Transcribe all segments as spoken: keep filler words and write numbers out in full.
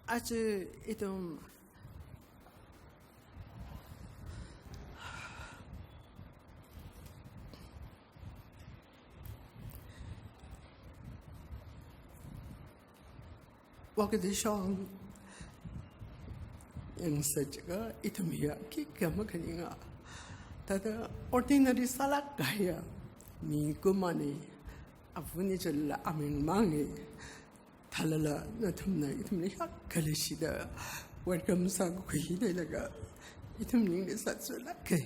Aja ithum Wakatishong yang saja ithum ya kika makaninga. Thāda ordinary sālāk kahaiya mikumani, avani chila aming mangi. Thālala nathumna ithumli hak khalei shida welcome sākakhui leilaga ithum ningli sātsulāka.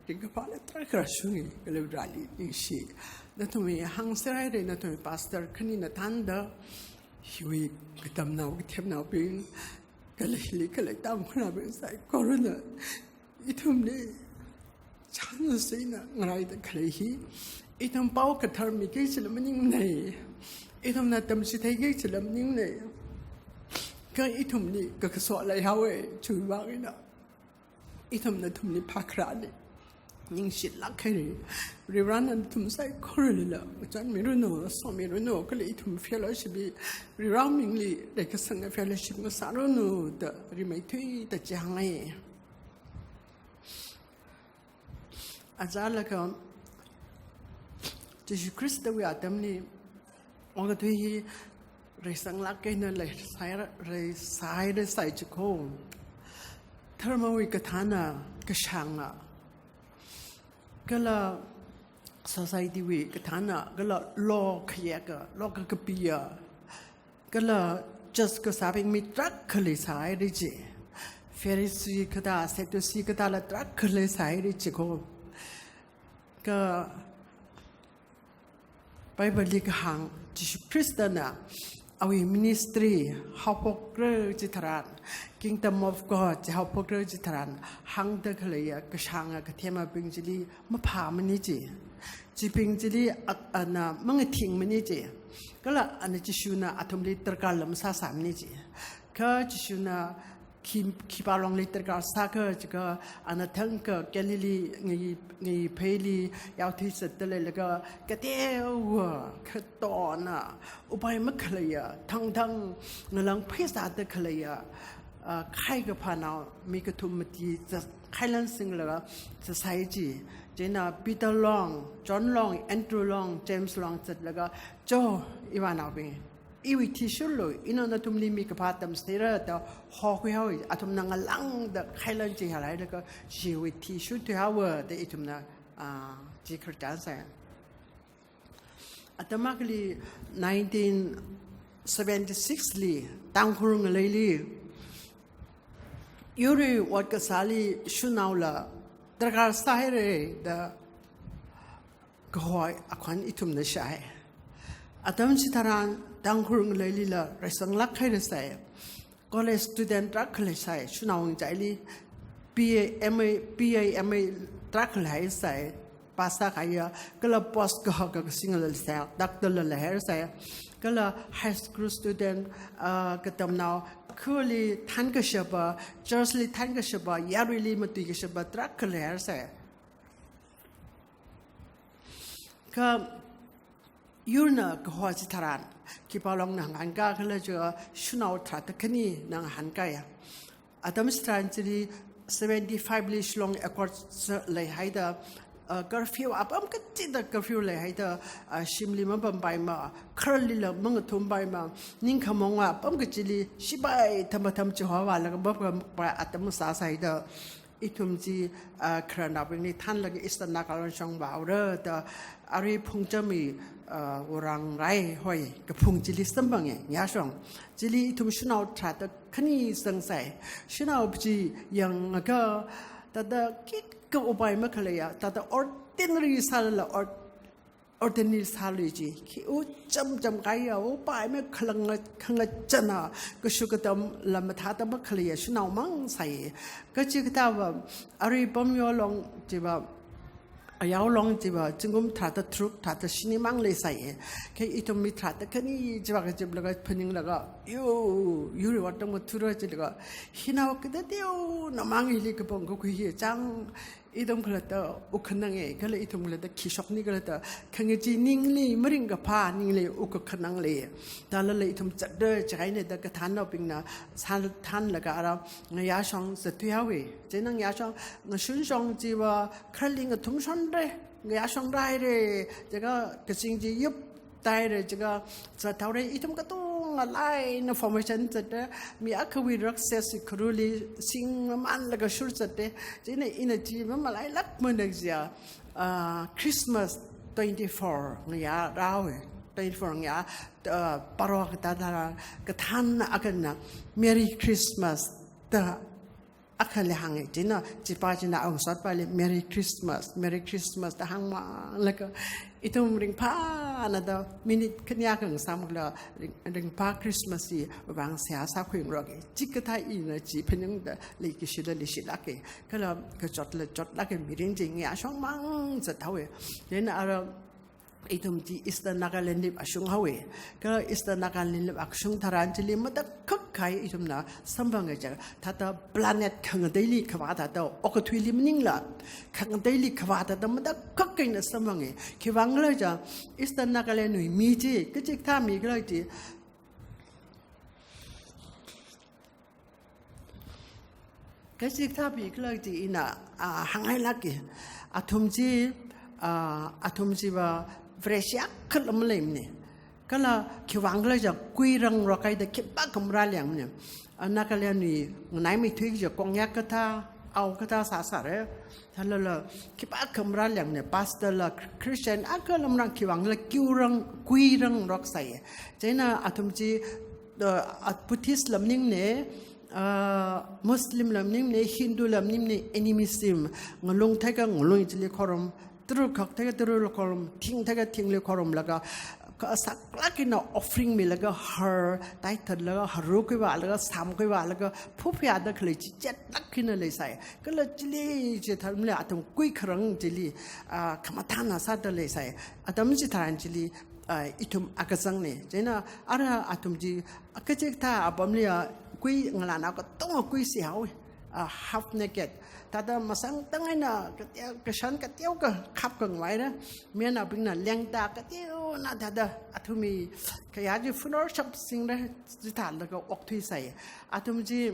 Ringkaphāla tarākha rāshungi, kala Vareli ningshi. Nathumwui hāngserhaira, nathumwui pastor khanina thānda, hiwui katamnao kathemnaobing, kala hili khalei Tangkhulnaobing saikorana ithumli chance eina ngaraida khalei hi, ithum pao kathar mikei chila maningnei, ithumna tamchitheikei chila maningnei, kha ithumli kakaso leihaowa, chiwui vang eina ithum nathumli phākharāli ningshilāk haira. Varivarana nathum saikoralila ngachonmiranu, somiranu, kala ithum fellowship hi Varewui mingli leikasanga fellowship ngasāranu da rimeithuida chihāngngai. Achālakha Jishu Khristawui atamli okathui hi reisanglāk eina leisāhaira, reisāhaira sai chiko. Dharmawui kathāna, kashānga, kala society wui kathāna, kala law khayaka, law kakapiya, kala church kasābing mi tarākha leisāhaira ji. Pharisee kathā, Sadducee kathāla tarākha leisāhaira chiko. Kha Bible li kahāng, Jishu Khristana awui ministry haophokra chitharan, Kingdom of God chi haophokra chitharan, hāngda khaleiya kashānga kathemabing chili maphāmana ji. Chibing chili a-, ana mangathingmana ji. Kala ana Jishuna athumli darkārla masāsāmana ji. Kha Jishuna khi, khipā longli darkār sākha jiakha, ana thangkha Galilee ngai, ngaipheili yaothui zatda leilaga, kateowa, katona, upai makhaleiya, thangthang ngalang pheisāda khaleiya, ah, khai kaphānao mi kathum mati zat, khailan singlaga zatsai ji. Chieina Peter long, John long, Andrew long, James long zatlaga, cho, ivānaobing, iwui thi shurlu, ina nathumli mikaphā tamchitheira da hokhuihaowa. Athumna ngalāngda khailan chihailaga, chiwui thi shurthuihaowa da ithumna, ah, chi khararchan sai. Atam akhali nineteen seventy-six li, Tangkhul ngaleili, yurwui ot kasāli shanaola darkār sāhaira da kaho akhon ithumna shāi. Atam chitharan Tangkhul ngaleilila reisanglāk haira sai. College student tarākha leisai, shanao ngachaili, B A, M A, B A, M A tarākha leisai, pass sākahaiya, kala post kahak kasingla leisai, doctor la leihaira sai, kala high school student, ah, katamnao, khuli thankashapa, church li thankashapa, yaruili matuikashapa tarākha leihaira sai. Kha yurna kaho chitharan, khipā longna ngahānkā khala jiakha shanao tharāda khanina ngahānkāya. Atam chitharan chili seventy-five li Shillong Accord leihaida, ah, curfew apam kachida curfew leihaida, ah, shimli mapampaimana, kharlila mangathumpaimana, ningkhamaong apam kachili shipai thamatham chihovālaga mapampai atam sāsāhaida, ithum chi, ah, khararnaobingli thanlaga Eastern Nagaland shong vāhaora da, arui Phungcham hi, ah, Urangrai hoi kaphung chili samphanga, nyashong. Chili ithum shanao tharāda khani zangsai. Shanao chi yangakha, thāda khikha upai makhaleiya, thāda ordinary sālala or-, ordinary sālui ji. Khi u cham cham kaiya, upai makhalanga khangachana, kashu katamla mathāda makhaleiya shanao mang sai. Kachikathāva, arui Pamyo long chiva, Ayao long chiva, zingkum tharāda tharuk, tharāda shini mang leisai. Kha ithum mi tharāda khani chiva kachiplaga phaninglaga, yo, yurwui ot tam ngathura chilaga, hinao kateoteona mang hili kapong kakhui hi chang, Ithum khalatta wukkhanang e, kala ithum khalatta khi shokni khalatta, khangachee ningli maringkaphā, ningli wukkhanang lei. Thālala ithum zatra chikahaina da kathānnaobingna san thanlaga ara ngayāshong zatthui haowe. Chieina ngayāshong, ngashun shong chiva khararli ngathum shonra, ngayāshong rāhaira, chiakha kazing chi yup tāhaira, chiakha zathaora, ithum katonga line formation zatra, mi akhawui rakshas kharuli singmamānlaga shur zatra. Chieina ina chi mamalailākmana jiakha, ah, Christmas twenty-four ngayā rāhaowe, twenty-four ngayā, ah, paro katā tharan, kathānna akhana Merry Christmas da akhali hānga. Chieina chipa china awungsotpali Merry Christmas, Merry Christmas da hāngmalaga, ithum ringphāna da minute khani akha ngasāmkhala ring, ringphā Christmas hi vang seihā sākhuingaroka. Chikathā ina chi phaningda leikashila leishilāka. Kala kachotla chotlāka, mirin chi ngayāshongmang zathaowe. Chieina ara ithum chi Eastern Nagaland li vāshung haowe. Kha Eastern Nagaland li vāshung tharan chili matakhak kahai ithumna samphanga jiakha, thāda planet khangateili khavā thāda, okathuili maningla, khangateili khavā thāda matakhak eina samphanga. Khiwuivang khala jiakha Eastern Nagaland wui mi chi kachikathā mi khala chi, kachikathā mi khala chi ina, ah, hānghailāka. Athum chi, ah, athum chiva Vareshi akhala maleimana. Kala khiwuivang khala jiakha kuirangrok haida khipākha marāliangmana. Ah, Nagaland wui nganaimeithui kaji Konyak kathā, Ao kathā sāsāra. Thālala khipākha marāliangmana, pastor la Christian akhala marāng, khiwuivang khala kuirang, kuirangrok sāya. Chieina athum chi, uh, ah, Buddhist la maningmana, uh, Muslim la maningmana, Hindu la maningmana, animism, ngalung theiakha ngalung chili khorum, tara̱ khak theiakha tara̱li khorum, thing theiakha thingli khorumlaga, kasaklāk eina offering milaga har, taithatlaga, haru khuivālaga, sam khuivālaga, phuphayāda khalei chi chetlāk eina leisai. Kala chili chithāmli athum kuikharang chili, ah, khamathāna sāda leisai. Atam chitharan chili, ah, ithum akazangna. Chieina ara athum chi kachikathā apamli, ah, kui ngalānao katonga kuisi haowa, ah, half naked. Thāda masang tang eina kateo, kashan kateo kakhap khangawaira. Mayarnaobingna lengda kateona thāda athumwui khayā chi funerals shapsingra, chithālaga okthuisai. Athum chi,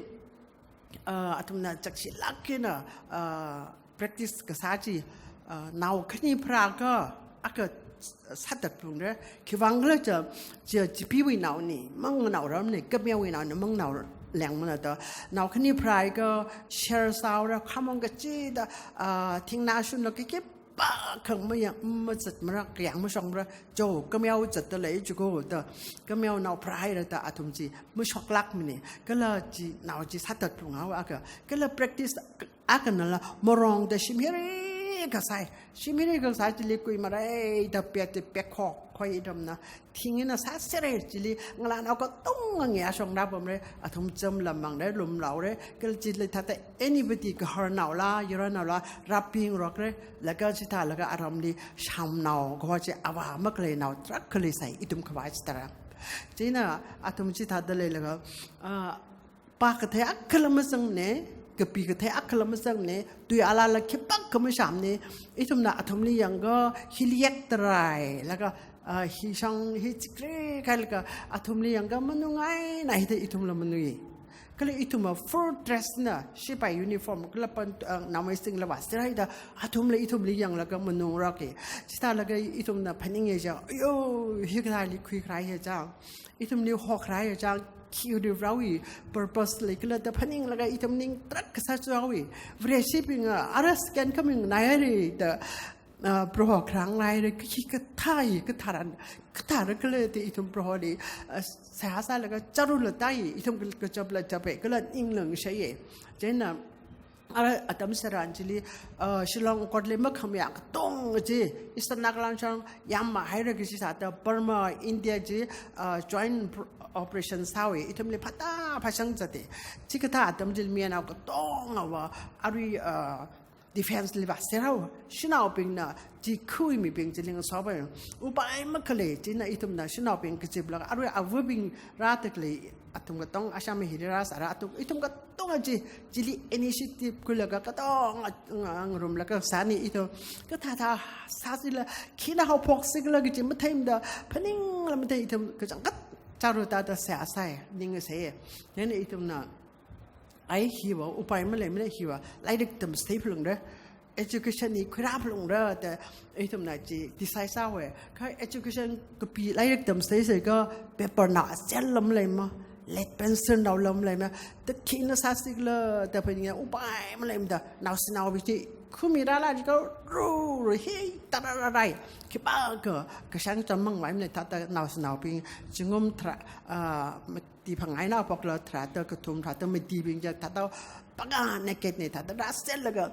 ah, athumna chakshilāk eina, ah, practice kasā chi, ah, nao khani pharāakha akha sāthatphungra. Khiwuivang khala jiakha, chi chipeewui naona, manganaoramna, kameowui naona, manganaolengmana da. Nao khani pharāakha share sāhaora, khamong kachida, ah, thingnā shunlaga khipākha mayang, mazatmara, kayang mashokmara, jo, kameo zatda lei jiko da, kameonao pharāhaira da athum chi mashoklākmana. Kala chi nao chi sāthatphung haoakha, kala practice akhanala morongda shim hiri kasai. Shim hiri kasā chili kuimareida pet, pekhok khoi ithumna thing eina sāsera chili, ngalānao katonga ngayāshong rāpamra, athum cham lammangra, lumlaora, kala chili thāda anybody gaharnaola, yaranaola, rāpingarokra, laga chithālaga aramli shamnao kaho chi avā makhaleinao tarākha leisai, ithum khavā chitharan. Chieina athum chithāda leilaga, ah, pā kathei akhala mazangmana, kapi kathei akhala mazangmana, tui alala khipākha mashamna, ithumna athumli yangakha hili yektarailaga, ah, hi shang hi chikri kailaga athumli yangakha manungaina hithāda ithumla manungi. Kala ithumva full dress na, shipai uniform, kala pan, ah, naomeisingla vāserhaida, athumla ithumli yanglaga manungrok e. Chithālaga ithumna phaninga jiakha, ayo, hikathāli khuikharā hi jiakha, ithumli hokharā hi jiakha, khi Varivarāwui purpose leikhala da phaninglaga ithum ning tarākha sāchao e. Vareshibingva, ara second coming nganaihaira da, ah, Proho kharāngai haira, khi kathā hi, katharan, kathāra khala da ithum Proholi, ah, seihā sālaga charula tai, ithum kachapla chape, kala ningla ngasheiye. Chieina, ara atam tharan chili, ah, Shillong court li makhamayā katonga chi, Eastern Nagaland shang yāmhaira kaji sāda Burma, India chi, ah, joint pro-, operation sāhaowa, ithumli phātā phāshang zata. Chikathā atam chili mayarnao katongava, arui, ah, defense li vāserhaowa, shanaobingna, chi khui mibing chili ngasopai. Upai makhalei, chieina ithumna shanaobing kachiplaga, arui avabing rāda khalei, athum katong, asham hili rāsāra, athum, ithum katong katonga chi, chili initiative khuilaga katonga, nga, ngarumlaga sāni ithum. Kathāthā sāsila, khina haophok sikla kaji matheimada, phaningla mathei ithum kachangkhat chāra thāda sāsai, ningsai. Chieina ithumna, ai hiva, upai maleimana hiva, lairik tamsei phalungra. Education hi khuirā phalungra da ithumna chi decide sāhaowa. Kha education kapi lairik tamsei sāakha paper na azel lam leima, lead pencil nao lam leima, da khina sāsikla da phaninga upai maleimada, naoshinaobing chi khumi rāla jiakha ruru hi tarararai. Khipākha kashang cham mang maimana thāda naoshinaobing zingkum tharā, ah, mati phangā eina haophokla tharāda kathum tharāda matibing chi thāda panga naked ne thāda rāserlaga,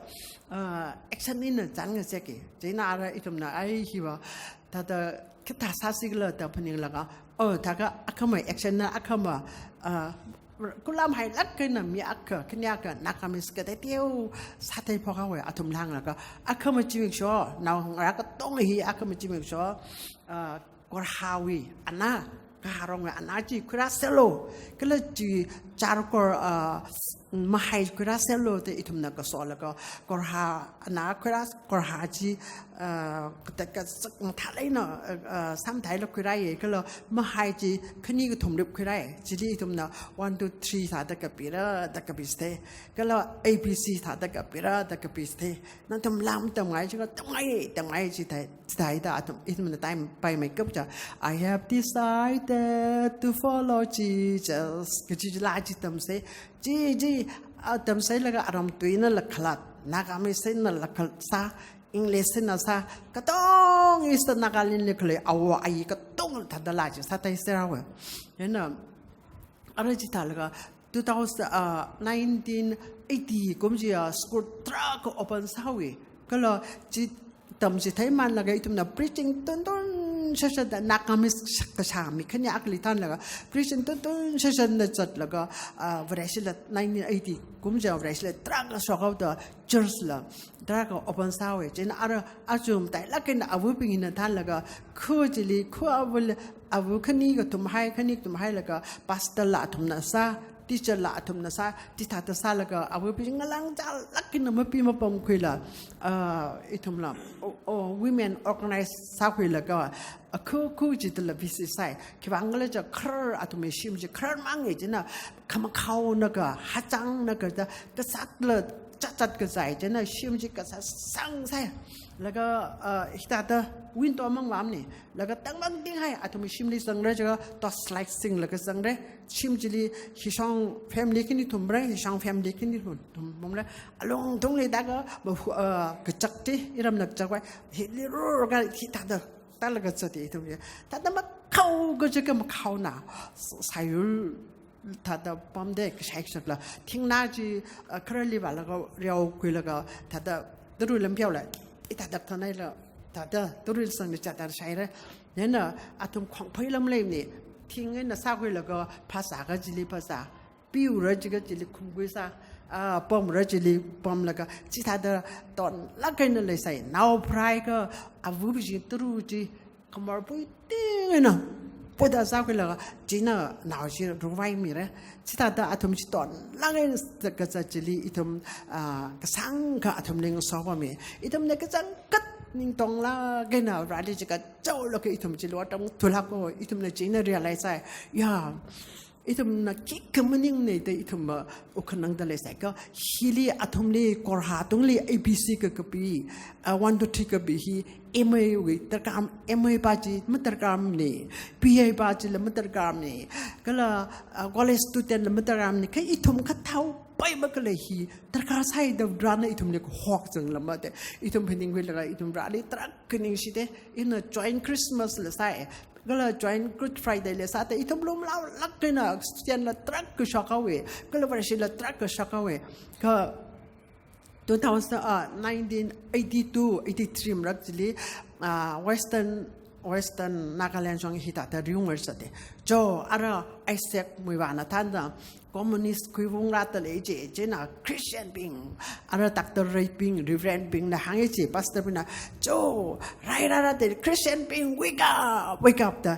ah, action eina chānngasaka. Chieina ara ithumna ai hiva thāda kathā sāsikla da phaninglaga, oh, thākha akhama action na akhama, ah, kulam hailāk eina mi akha, khani akha, Nagamese kateiteowa sāthei phokhaowa athum langlaga, akhama zimiksho, naongarā katonga hi akhama zimiksho, ah, Korhāwui anā, Korhārongwui anā chi khuirāserlu, kala chi chāra kor, ah, mahai khuirāserlu da ithumna kasolaga, Korhā anā khuirā, Korhā chi, ah, kata kasak mathālāk eina, ah, ah, samthaila khuirāya, kala mahai chi khani kathum rip khuirāya. Chili ithumna one, two, three sāda kapira da kapisthei. Kala A B C sāda kapira da kapisthei. Nathum lam tamngai jiakha tamngai, tamngai jithei. Chithāda athum, ithumna time paimeikap cha, "I have decided to follow Jesus." Kaji chila chi tamsei. Chi, chi, ah, tamseilaga aram tuinala khalat, Nagamese einala khalat sā, English eina sā, katonga Eastern Nagaland li khalei awo ayi katonga thādala chi sāthei serhaowa. Chieina, ara chithālaga, two thousand, ah, nineteen eighty kum chiya school tarākha open sāhaowa. Kala chi tamchitheimānlaga ithumna preaching tuntun shāshāda Nagamese kashā mi khani akhali thanlaga preaching tuntun shāshāda zatlaga, ah, Vareshila nineteen eighty kum chiya Vareshila tarākha shokhaoda church la tarākha open sāhaowa. Chieina ara aja matailāk eina avabingna thanlaga, khu chili, khu avali, ava khani kathum hai, khani kathum hailaga, pastor la athumna sā, teacher la athumna sā, chithāda sālaga, avabing ngalāng chālāk eina mapi mapamkhuila, ah, ithumla, oh, oh, women organize sākhuilaga, ah, khu, khu chithāla busy sāi. Khiwuivang khala jiakha athumwui shim chi khararmang e chieina, khamakhaona ka, hachangna ka da, kasakla chachat kazai chieina shim chi kasāsang sāi. Laga, ah, hithāda window mang vāmana. Laga tangmang tinghai athumwui shimli zangra jiakha torchlight singlaga zangra. Shim chili hishong family khani thumra, hishong family khani thum, thum mamra. Alungthungli thākha, ma hu, ah, kachak chi, iramna kachak vai. Hili rurga hithāda, thālaga zata ithum ya. Thāda makhaoga jiakha makhaona. Sayur thāda pamda kashai kashakla. Thingna chi, ah, kharali vālaga riao khuilaga thāda tara lampihaola. Ithāda thānaila thāda tara sangli chāda shaira. Chieina athum khongphei lam leimana. Thing eina sākhuilaga phasā kachili phasā. Piura jiakha chili khumkhui sā. Ah, pamra chili pamlaga. Chithāda tonlāk eina leisai. Nao pharaikha avabing tara chi khamor pui ting eina puida sākhuilaga, china nao chi ruvai mira. Chithāda athum chi tonlāk eina kazat chili ithum, ah, kasāngkha athumli ngasopami. Ithumna kachangkhat ningtonglāk eina rāli jiakha chaolaga ithum chili atam thulāko, ithumna china realize sāi. Ya, ithumna khikha maningmana da ithum, ah, wukkhanangda leisai kha, hili athumli Korhā tungli A B C ka kapi, ah, one, two, three kapi hi M A wui darkar, M A pa chi madarkarmana, B A pa chila madarkarmana, kala, ah, college student la madarkarmana, kha ithum kathao pai makhalei hi darkar sāi da Varena ithumli kahok zangla mada, ithum phaningkhuilaga ithum Vareli tarākha ningshida, ina joint Christmas la sāi, kala joint Good Friday la sāda, ithum lumlaolāk eina Christian la tarākha shokhaowa, kala Vareshila tarākha shokhaowa. Kha two thousand, ah, nineteen eighty-two, eighty-three marak chili, ah, Western, Western Nagaland shong hithāda riungar sāda. Cho, ara Isaac Muivahna thānda, communist khuivung rāda lei chi, china Christian bing, ara Doctor Reibing, Reverend bingna hānga chi, pastor bingna, cho, rai rāra da, Christian bing, wake up, wake up da.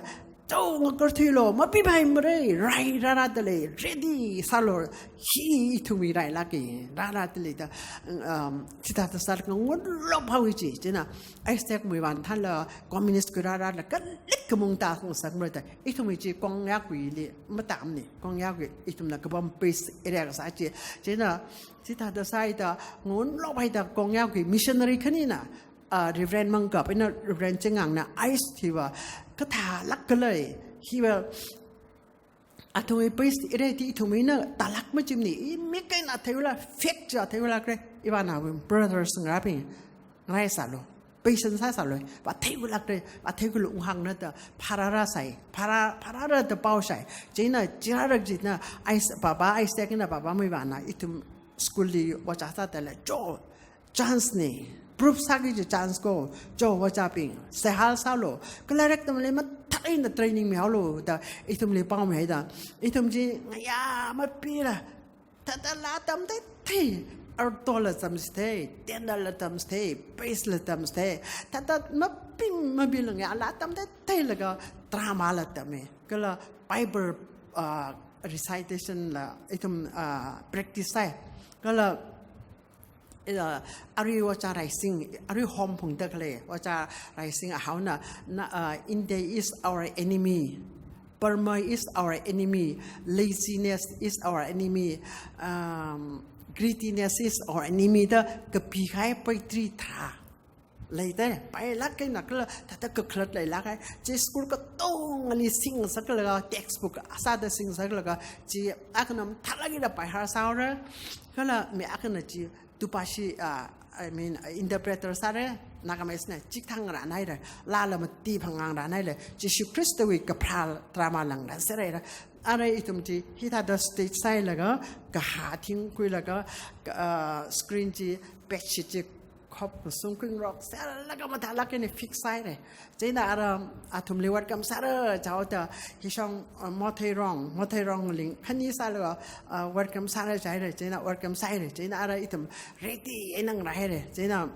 katonga karthuilu, mapipaimara, rai rārada lei, ready sālu, hi ithumwui railāka, rārada lei da, um, chithāda sālaga nganulok haowa chi, chieina, Isaac Muivahn thānla, communist khuirārala, kalik khamung tāngasakmara da, ithumwui chi Kongyawuili, matamni, Kongyawui, ithumna kapam base area kasā chi, chieina, chithāda sāhaida, nganulok haida Kongyawui missionary khanina, ah, Reverend Mangkap, ina Reverend Chingangna, Isaac hiva, kathālāk khala, hiva, athumwui base area chi ithumwuina tālāk machimni, i mik eina theiula, fact chi theiula kre, ivānaowui brothers ngarābing, ngarai sālu, patient sāsālu, vātheiula kre, vātheikhuilu unghāngna da, phārāra sai, phārā, phārāra da pao sai, chieina, chirāra chieina, Isaac, Papa Isaac eina Papa Muivahna, ithum school li ojā sāda lei, cho, chance ni, prove sāki kaji chance ko, cho ojābing, seihā sālu, kala lairik tamli mathālāk eina training mihaolu da, ithumli paomihaida, ithum chi ngayā mapila, thāda laa tamteitei, alto la tamchithei, tenor la tamchithei, bass la tamchithei, thāda maping mapila ngayā laa tamteitei laga drama la tame, kala Bible, ah, recitation la ithum, ah, practice sai, kala, uh, arui ojā Raising, arui home phungda khalei, ojā Raising ahaona, na, uh, India is our enemy, Burma is our enemy, laziness is our enemy, um, greediness is our enemy da kapikahai poetry tharā leida, pailāk eina kala, thāda kakhalat leilāk hai, chi school katongali singsaklaga, textbook sāda singsaklaga, chi akhana mathālāk eina by heart sāhaora, kala mi akhana chi, tupashi, ah, I mean, ah, interpreter sāra, Nagamese na, chikathā ngarānhaira, laala mati phang ngarānhaira, Jishu Khristawui kapharā drama langda sāraira. Ara ithum chi, hithāda stage sāhailaga, kahā thingkhuilaga, ka, ah, screen chi, bedsheet chi, khop kasung kring rok, sālaga mathālāk eina fix sāhaira. Chieina ara athumli welcome sāra jihaoda, hishong, uh, Motheirong, Motheirong ling khani sālaga, uh, welcome sāra jihaira, chieina welcome sāhaira, chieina ara ithum ready eina ngarāhaira, chieina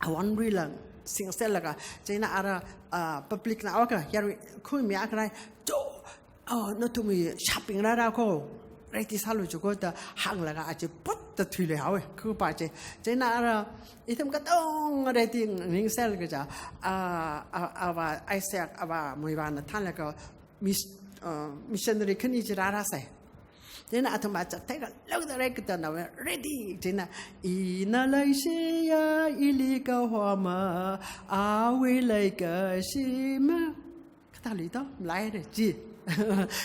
awan ruila singsaklaga, chieina ara, uh, public na oka, yarui khui mi akrai, cho, oh, nathumwui shaping rāra ko, ready sālu jiko da hānglaga aja put da thuiluihaowa, khupa chi. Chieina ara, ithum katong ready ningsel kaja, ah, ah, ava Isaac, ava Muivahna thānlaga mis-, ah, missionary khani chi rāra sai. Chieina athum achak theikalakda rai kathāna ready, chieina, ina leishiya, ili kahoma, awui leikashima. Kathāli to, mlai re, chi.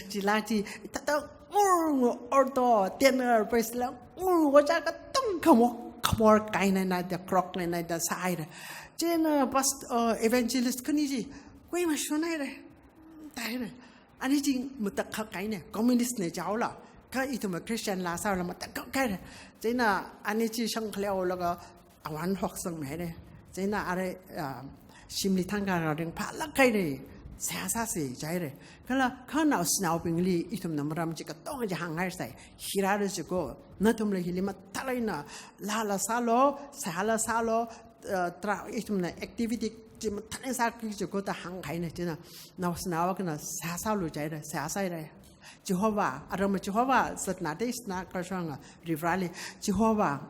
Chila chi, thāda, ngur ngur alto, tenor, bass la, ngur ngur cha katong khamor, khamor kahaina da, krok na da sāhaira. Chieina, past-, uh, evangelist khani chi, khui mashunhaira. Thāhaira. Ani chi matakhak kahaina, communist na jihaola. Kha ithum Christian la sāla matakhak kahaira. Chieina, ani chi shangkhaleolaga, awan hoksangmihaira. Chieina ara, ah, shimli thangkha ringphālāk haira. Seihā sāsi jihaira. Kala, kha naoshinaobingli ithumna maram chi katonga chi hānghaisai. Hi rāra jiko. Nathumla hili mathālāk eina, laala sālu, seihāla sālu, ah, tra-, ithumna activity chi mathālāk eina sāki jiko da hāngkahaina chieina. Naoshinao akhana seihā sālu jihaira, seihā sāhaira. Jehovah, arama Jehovah, zatna tesna kashanga, Vareli, Jehovah,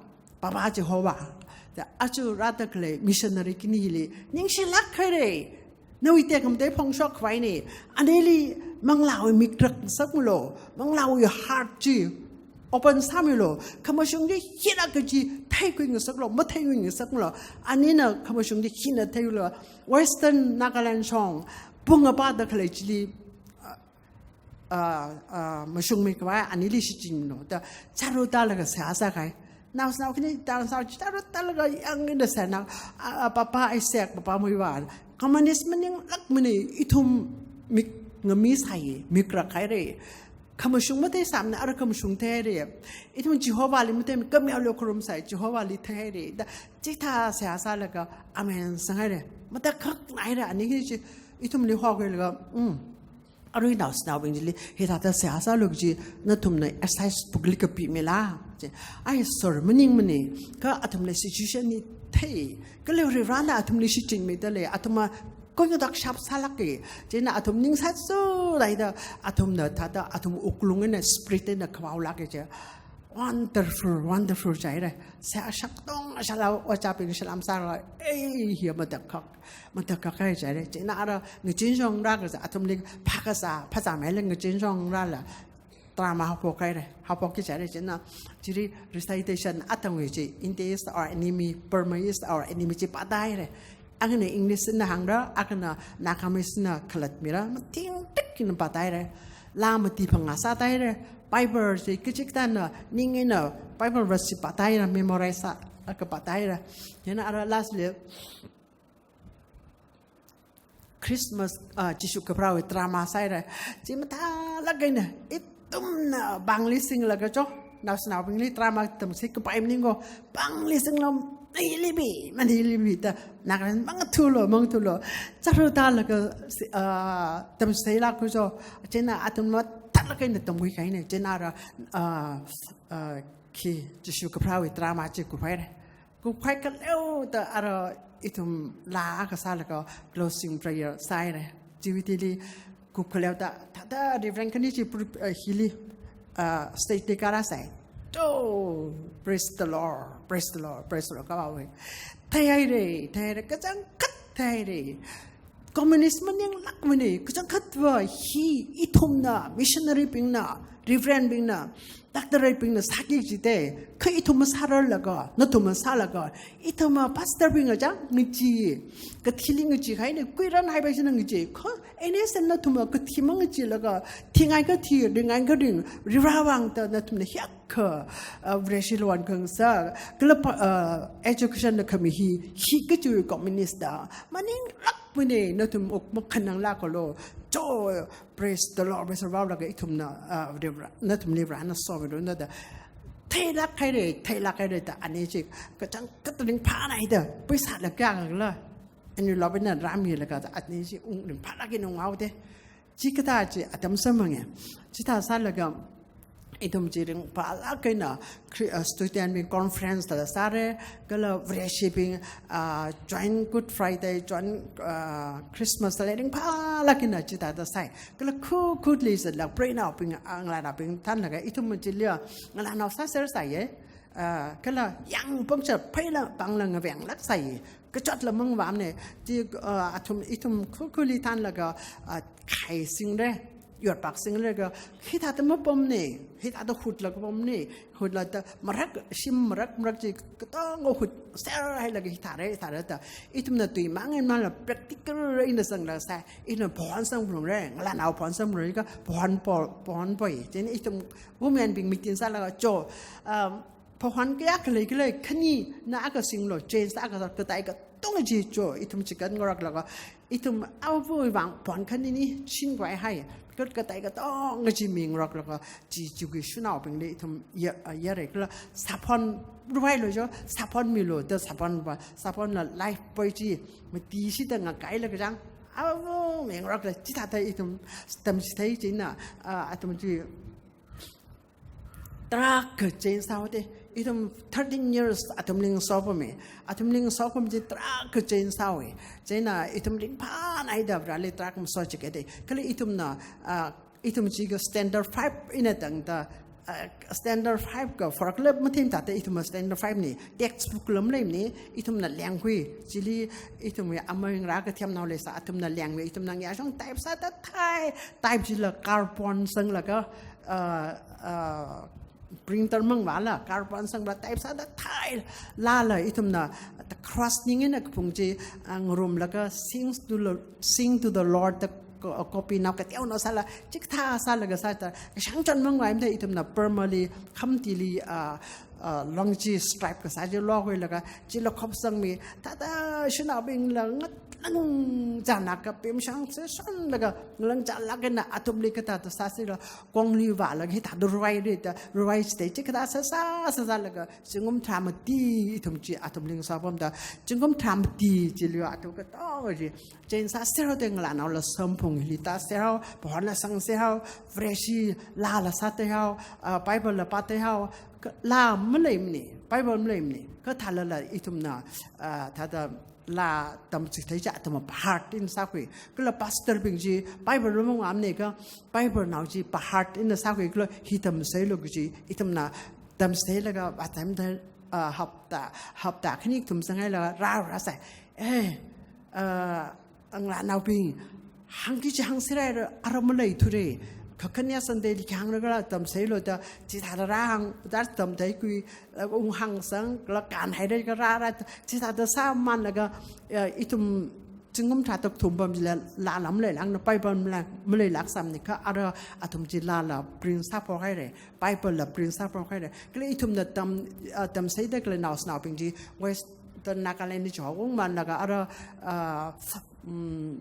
Papa Jehovah. Da aja rāda khalei missionary khanili, ningshilāk haira. Nawui tekhamatei phongshok khavaina. Anili manglāwui mik rakngasakmilu, manglāwui heart chi open sāmilu, khamashung chi hina kaji theikhui ngasaklu, matheikhui ngasakmilu. Anina khamashung chi hina theilu, Western Nagaland shong, pung apa da khalei chili, ah, ah, ah, mashungmi khavai anili shichinlu da, chāra tālaga seihā sākahai. Naoshinao khani tāngsao chāra tālaga yangda seihā na, ah, ah, Papa Isaac, Papa Muivah, communist maninglākmana, ithum mik ngamisai, mik rakhaira. Khamashung matheisāmana, ara khamashung theihaira. Ithum Jehovahli mathei, khameoli kharumsai, Jehovahli theihaira. Da, chithā seihā sālaga, amen sanghaira. Matakhak naira, ani hi chi, ithumli hokhailaga, mm. Arui naoshinaobing chili, hithāda seihā sālu kaji, nathumna exercise book li kapimila. Chi, ai, sorry, maningmana, kha athumla situation hi thei, kala Varena athumli shichinmida lei, athumna Konyadok shap sālāka. Chieina athum ning sāzālaida athumna thāda athum wuklung eina spirit eina khavao lāka chi. Wonderful, wonderful jihaira. Sā shakdong shala ojābing salam sāra, ei, hi matakhak, matakhak hai jihaira. Chieina ara ngachonshongra kaja athumli phākasā, phāzāmeila ngachonshongrala. Drama haophok haira, haophokki jihaira chieina, chili recitation atangwui chi, India is our enemy, Burma is our enemy chi pāda haira. Akhana English na hāngra, akhana Nagamese na khalatmira, mathingthik eina pāda haira. Laa mati phangā sāda haira, Bible chi kachikathāna ning eina Bible verse chi pāda haira, memorize sālaga pāda haira. Chieina ara lastly, Christmas, ah, Jishu kapharāwui drama sāhaira. Chi mathālāk eina, ithumna pāngli singlaga cho. Naoshinaobingli drama tamchithei kapai maningko. Pāngli singlo, hili pi, man hili pi da. Nagaland mangathulo, mangathulo. Chāra tālaga, si-, ah, tamchitheilāka cho. Chieina athum mathālāk eina tamkhui kahaina. Chieina ara, ah, ah, khi Jishu kapharāwui drama chi kuphaira. Kuphai khaleoda ara ithum laa akha sālaga closing prayer sāhaira. Chiwui thili kup khaleoda thāda Reverend khani chi pru-, eh, hili, ah, stage li kārāsai. To, praise the Lord, praise the Lord, praise the Lord, kavāwui. Theihaira, theihaira, kachangkhat theihaira. Communist maninglākmana, kachangkhatva hi ithumna, missionary bingna, reverend bingna, doctorate bingna sāki jite, kha ithum masārarlaga, nathum masālaga, ithum pastor bingna chang ngaji, kathili ngaji haina, kuiran haipai china ngaji, kha N S N nathum kathi mangajilaga, thingai kathi, ringai karing, Varewui vang da nathumna hiak kha, uh, Vareshi lonkhangasak, kala pa, uh, education na khami hi, hi kachiwui communist da, maninglākmana, nathum wuk makhananglākalo, cho, praise the Lord, praise the Lord, laga ithumna, uh, Varewui, nathumli Varena somiranu da. Theilāk haira, theilāk haira da, ani chi, kachangkhat ringphānaida, pheisā lāka kala, ani lobina rāmilaga da, ani chi ung ringphālāk eina unghaoda. Chikathā chi atam samphanga. Chithā sālaga, ithum chi ringphālāk eina Chri-, uh, student bing conference thāda sāra, kala Vareshibing, uh, join Good Friday, join, uh, Christmas thāla ringphālāk eina chithāda sāi. Kala khu khuli zatlaga preinaobing, uh, ngalānaobing thanlaga, ithum chili, uh, ngalānao sāser sāya. Ah, kala yang pangcha pheila pāngla ngavenglāk sāi. Kachotla mangvāmana. Chi, ah, athum ithum khu khuli thanlaga, ah, khai singra, yorpak singra ka, hithāda mapamna, hithāda hutlaga pamna, hutlaga marak, shim marak, marak chi katonga hutser hailaga hithāra, hithāra da. Ithumna tui mang eina mala practical eina sanglaga sāi, ithumna phon sangphalungra, ngalānao phon sangphalungra ka, phon po, phon poi. Chieina ithum women bing meeting sālaga cho, um, phahon kayākha leikhala khanina akha singlo, change akha sā, katei katonga chi cho, ithum chikan ngaroklaga, ithum Avāva̱wui vang phon khanini singkhavai hai, kat katei katonga chi mingaroklaga, chi chiwui shanaobingli ithum ya, ya rekla, sāphon ruivailo cho, sāphon milo, da sāphon va, sāphonla life poi chi, mati shida ngakailaga chang, Avāva̱ mingarokla, chithāda ithum tamchithei china, ah, athum chi, tarākha change sāhaoda, ithum thirteen years athumli ngasopama, athumli ngasopam chi tarākha change sāhaowa. Chieina ithum ringphānaida Vareli tarākha masochikda. Kala ithumna, ah, ithum chi ka standard five eina tangda, ah, standard five ka forklift mathemthāda ithum standard five na, textbook lam leimana, ithumna lengkhui, chili ithumwui amei ngarā kathiamnao leisa, athumna lengmi, ithumna ngyashong type sāda thai, type chila carbon sanglaga, ah, ah, printer mangvāla, carbon sangla type sāda thai, lala ithumna, the cross ning eina kaphung chi, ah, ngarumlaga, sing to the, sing to the Lord, the co-, copy nao kateonao sāla, chikathā sālaga sāda, shangchon mangvāmada ithumna Burmali, Khamtili, ah, ah, longchi stripe kasā chi lokhuilaga, chila khop sangmi, thāda shanaobingla ngalāngchānna kapim shang se shonlaga, ngalāngchānlāk eina athumli kathāda sāsila, kongli vālaga hithāda ruivaira da, ruivai chithei chikathā sāsā, sāsālaga, zingkum tharā mati ithum chi athumli ngasopamda, zingkum tharā mati chili athum katonga chi, change sāser haoda ngalānaola samphang hili tāser hao, phonla sangser hao, Vareshi laala sāthei hao, ah, Bible la pāthei hao, ka-, laa maleimana, Bible maleimana, kathālala ithumna, ah, thāda laa tamchithei chi athum pahart eina sākhui. Kala pastor bing chi Bible ram ngamne ka, Bible nao chi pahart eina sākhui kala hi tamseilu kaji ithumna tamseilaga atam da, ah, hapta, hapta khani kathum zanghailaga rāra sai. Eh, ah, ngalānaobing, hāngki chi hāngserra ara maleithura. Kakhane Sunday li khi hāngra kala tamseilu da, chithāda rāhāng, da tamtheikhui, unghāngsang, kala kanhaira kala rāra, chithāda sāmanlaga, eh, ithum zingkum tharāda kathum pam chila laa lam leilākna, Bible mala, maleilāk sāmane ka ara athum chi laala print sāphok haira, Bible la print sāphok haira. Kala ithumna tam, ah, tamseida kala naoshinaobing chi Western Nagaland li chao ungmanlaga ara, ah, mm,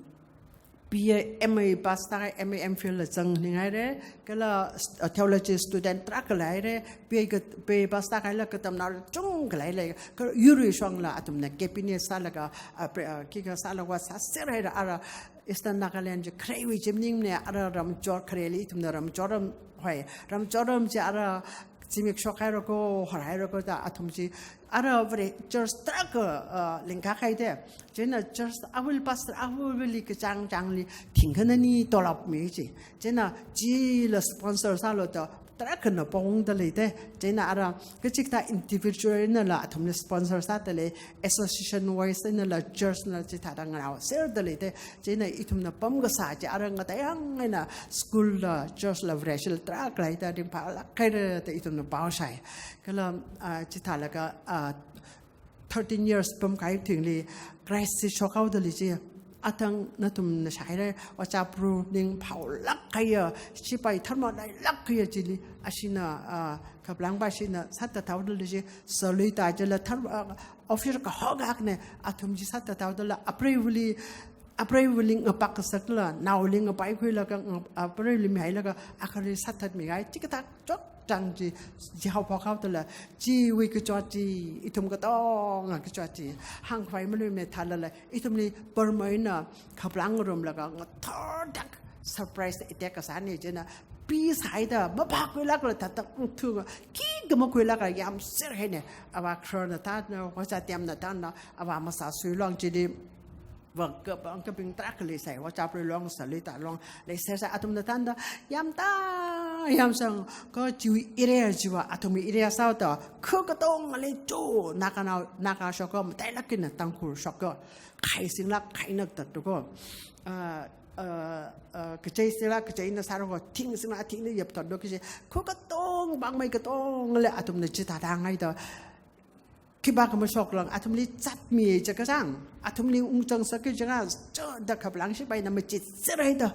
B A, M A pass tākahai, M A, M Phil la zangning haira, kala, uh, theology student tarākha leira, B A ka, B A pass tākahaila katamnao chungkha leilei, kala yurwui shongla athumna cabinet sālaga, uh, pre-, uh, khikha sālaga sāser haira ara Eastern Nagaland chi khareiwui chi maningne, ara ramchot khareli ithumna ramchot ram hoi, ramchot ram chi ara zimik shokhaira ko, horhaira ko da athum chi, ara Vare church tarākha, uh, lingkakhaida. Chieina church awui pastor awuili kachāng chāngli thingkha nani tolop mi chi. Chieina chila sponsor sālu da tarākhana pongda leida. Chieina ara kachikathā individual einala athumli sponsor sāda lei, association wise einala church na chithāda ngarao serda leida. Chieina ithumna pam kasā chi ara ngatei hāng eina school la, church la, Vareshila tarākha leida ringphālāk haira da ithumna paoshai. Kala, ah, chithālaga, ah, thirteen years pamkahai thingli crisis shokhaoda lei chi. Athang nathumna shāhaira, Ojā Pru ningphālāk kahaiya, sipai tharmalailāk kahaiya chili, ashina, ah, khaplangva ashina sāthathaoda lei chi, salui ta chila thar, ah, officer kahok akne, athum chi sāthathaoda la, apreiva̱li, apreiva̱li ngapak kasakla, naoli ngapaikhuilaga, nga-, apreiva̱li mihailaga, akhali sāthatmihai, chikathā chotchāng chi, chi haophok haoda la, chiwui kachot chi, ithum katonga kachot chi, hāngkhavai maluimana thālala, ithumli Burma eina khaplang ngarumlaga, ngathorda surprise attack kasāna chieina, peace haida, maphākhuilākla thāda, mm, thunga, khikha makhuilākla yamser haina, avā khararna thāna, Ojā Temna thāna, avā Masasui long chili, va ka, va kabing tarākha leisai, Ojā Pru long, salui ta long, leiser sai athumna thāda, yamda, yamsang, ka chiwui area chiva, athumwui area sāhaoda, kha katongali cho, Naganao, Naga shoka, matailāk eina Tangkhul shoka, khai singlāk, khai nakda tuko. Ah, ah, ah, kachei singlāk, kacheina sāra ko, thing singlāk, thingna yapthatlu kaji, kha katong, pāngmei katongali athumna chithāda hāngaida, khipākha mashoklang, athumli zatmi chakazang, athumli ungzang sāki chakazang, choda khaplang sipaina machitser haida.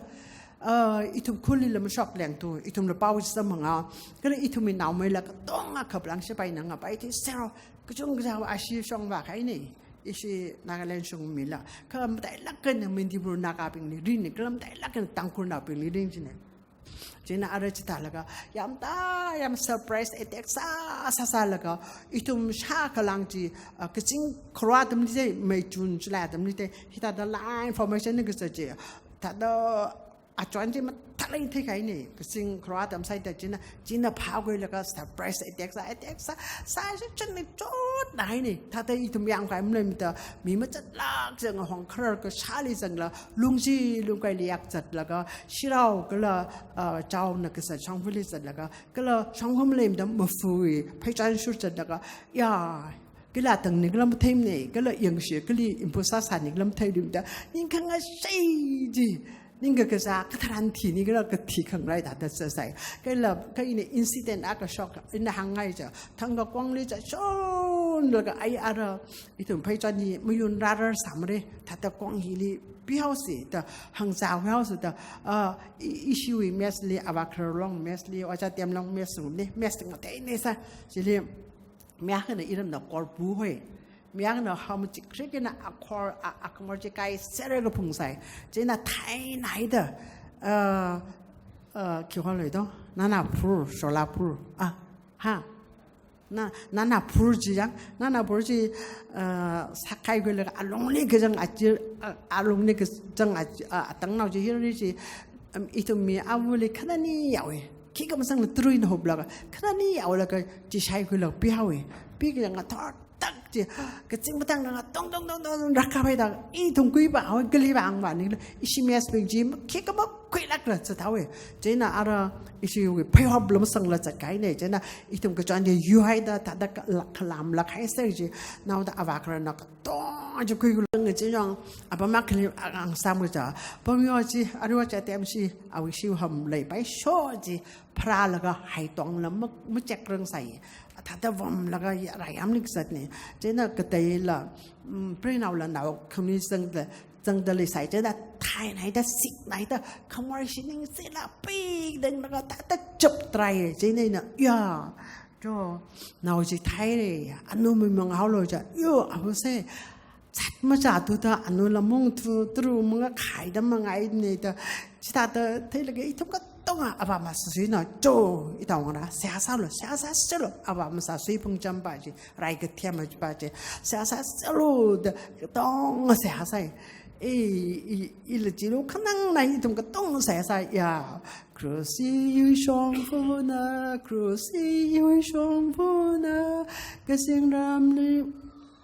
Ah, ithum khulila mashokleng tu, ithumla pao chi samphanga, kala ithumwui naomeila katonga khaplang sipaina ngapai thisera, kachungkha ashi shongva kahaina, ishi Nagaland shongmila, kha matailāk eina Manipur Nagabingli ringna, kala matailāk eina Tangkhulnaobingli ring china. Chieina ara chithālaga, yamda, yam surprise attack sā, sā, sālaga, ithum shākha lang chi, ah, kazing kharā atamli chi, May June July atamli chi, hithāda line formation na kasā chi, thāda achon chi mathālāk eina theikahaina, kazing kharā atam sāhaida chieina, chieina phākhuilaga surprise attack sā, attack sā, sā chi chunni chotnahaina, thāda ithum yangkhavai maleimada, mi mazatlāk zanga hong kharar kashāli zangla, lungji lungkaili yak zatlaga, Shirao kala, ah, Chaona kasā shongfali zatlaga, kala shongfa maleimada mafui, pheichon shur zatlaga, ya, kala tangni kala matheimana, kala yangshi kali impu sāsāni kala matheiluimada, ningkhangashei chi, ningkakazā katharan thini kala kathi khangarai thāda sāsai. Kala, kha ina incident akha shok, ina hāngngai cha, thangkha kongli cha, shonlaga ai ara, ithum pheichon hi mayun rarar sāmara, thāda kong hili pihaosi da, hāngzāhaosi da, ah, i-, ishiwui mess li, avā kharar long mess li, Ojā Tem long mess li, mess ngateina sā, chili, mi akhana iramna korpu hoi, mi akhana hamachik krik eina akhor, a-, akhamor chi kaiserra kaphungsai, chieina thainaida, ah, ah, khi hon lei to, Nana Phur, Sholapur, ah, ha, Na, Nana Phur chi yang, Nana Phur chi, ah, sākhaikhuilaga alungli kazang achi, ah, alungli kazang achi, ah, atangnao chi hiri chi, um, ithum mi awuili khanani yaowa. Khikha masangla tui eina huplaga, khanani yaolaga chi shaikhuilaga pihaowa. Pikha ngathorda Chi, kazing matang na tong tong tong tong rākāpai da, ithum kuipa, awui kali pa ang pa ni, ishi mess bing chi, khi kama kuilak la zat haowe. Chieina ara, ishiwui pheihop lam sangla zat kahaine, chieina ithum kachon chi yuihaida, thāda ka-, la-, khalam la khai ser chi, naoda avā khararna katong chi kuikulung chi yong, apam akhali ang sam kaja, pamyo chi, arui chi atam chi, awui shiwui ham leipai sho chi, pharālaga haitongla ma-, macheck rang sai. Thāda vamlaga ya rāyamli kazatne. Chieina kateila, mm, preinaola nao khami zangda, zangda leisai. Chieina thainaida, siknaida, khamor shining sila pik denglaga thāda chap trai. Chieina ina, ya, cho, nao chi thaire, anu mimang haolo ja, yo, awo se, zat machāthuda, anula mung thu, tru manga khaida mangaine da, chithāda theilaga ithum katonga avā masāsuina, cho, ithum ngarā, seihā sālu, seihā sāsālu, avā masāsui phungcham pa chi, rai kathem pa chi, seihā sāsālu da, katonga seihā sai. E, i, ila chilu khanang na ithum katonga seihā sai, ya, Krush hi iwui shongfana, Krush hi iwui shongfana, kazingramli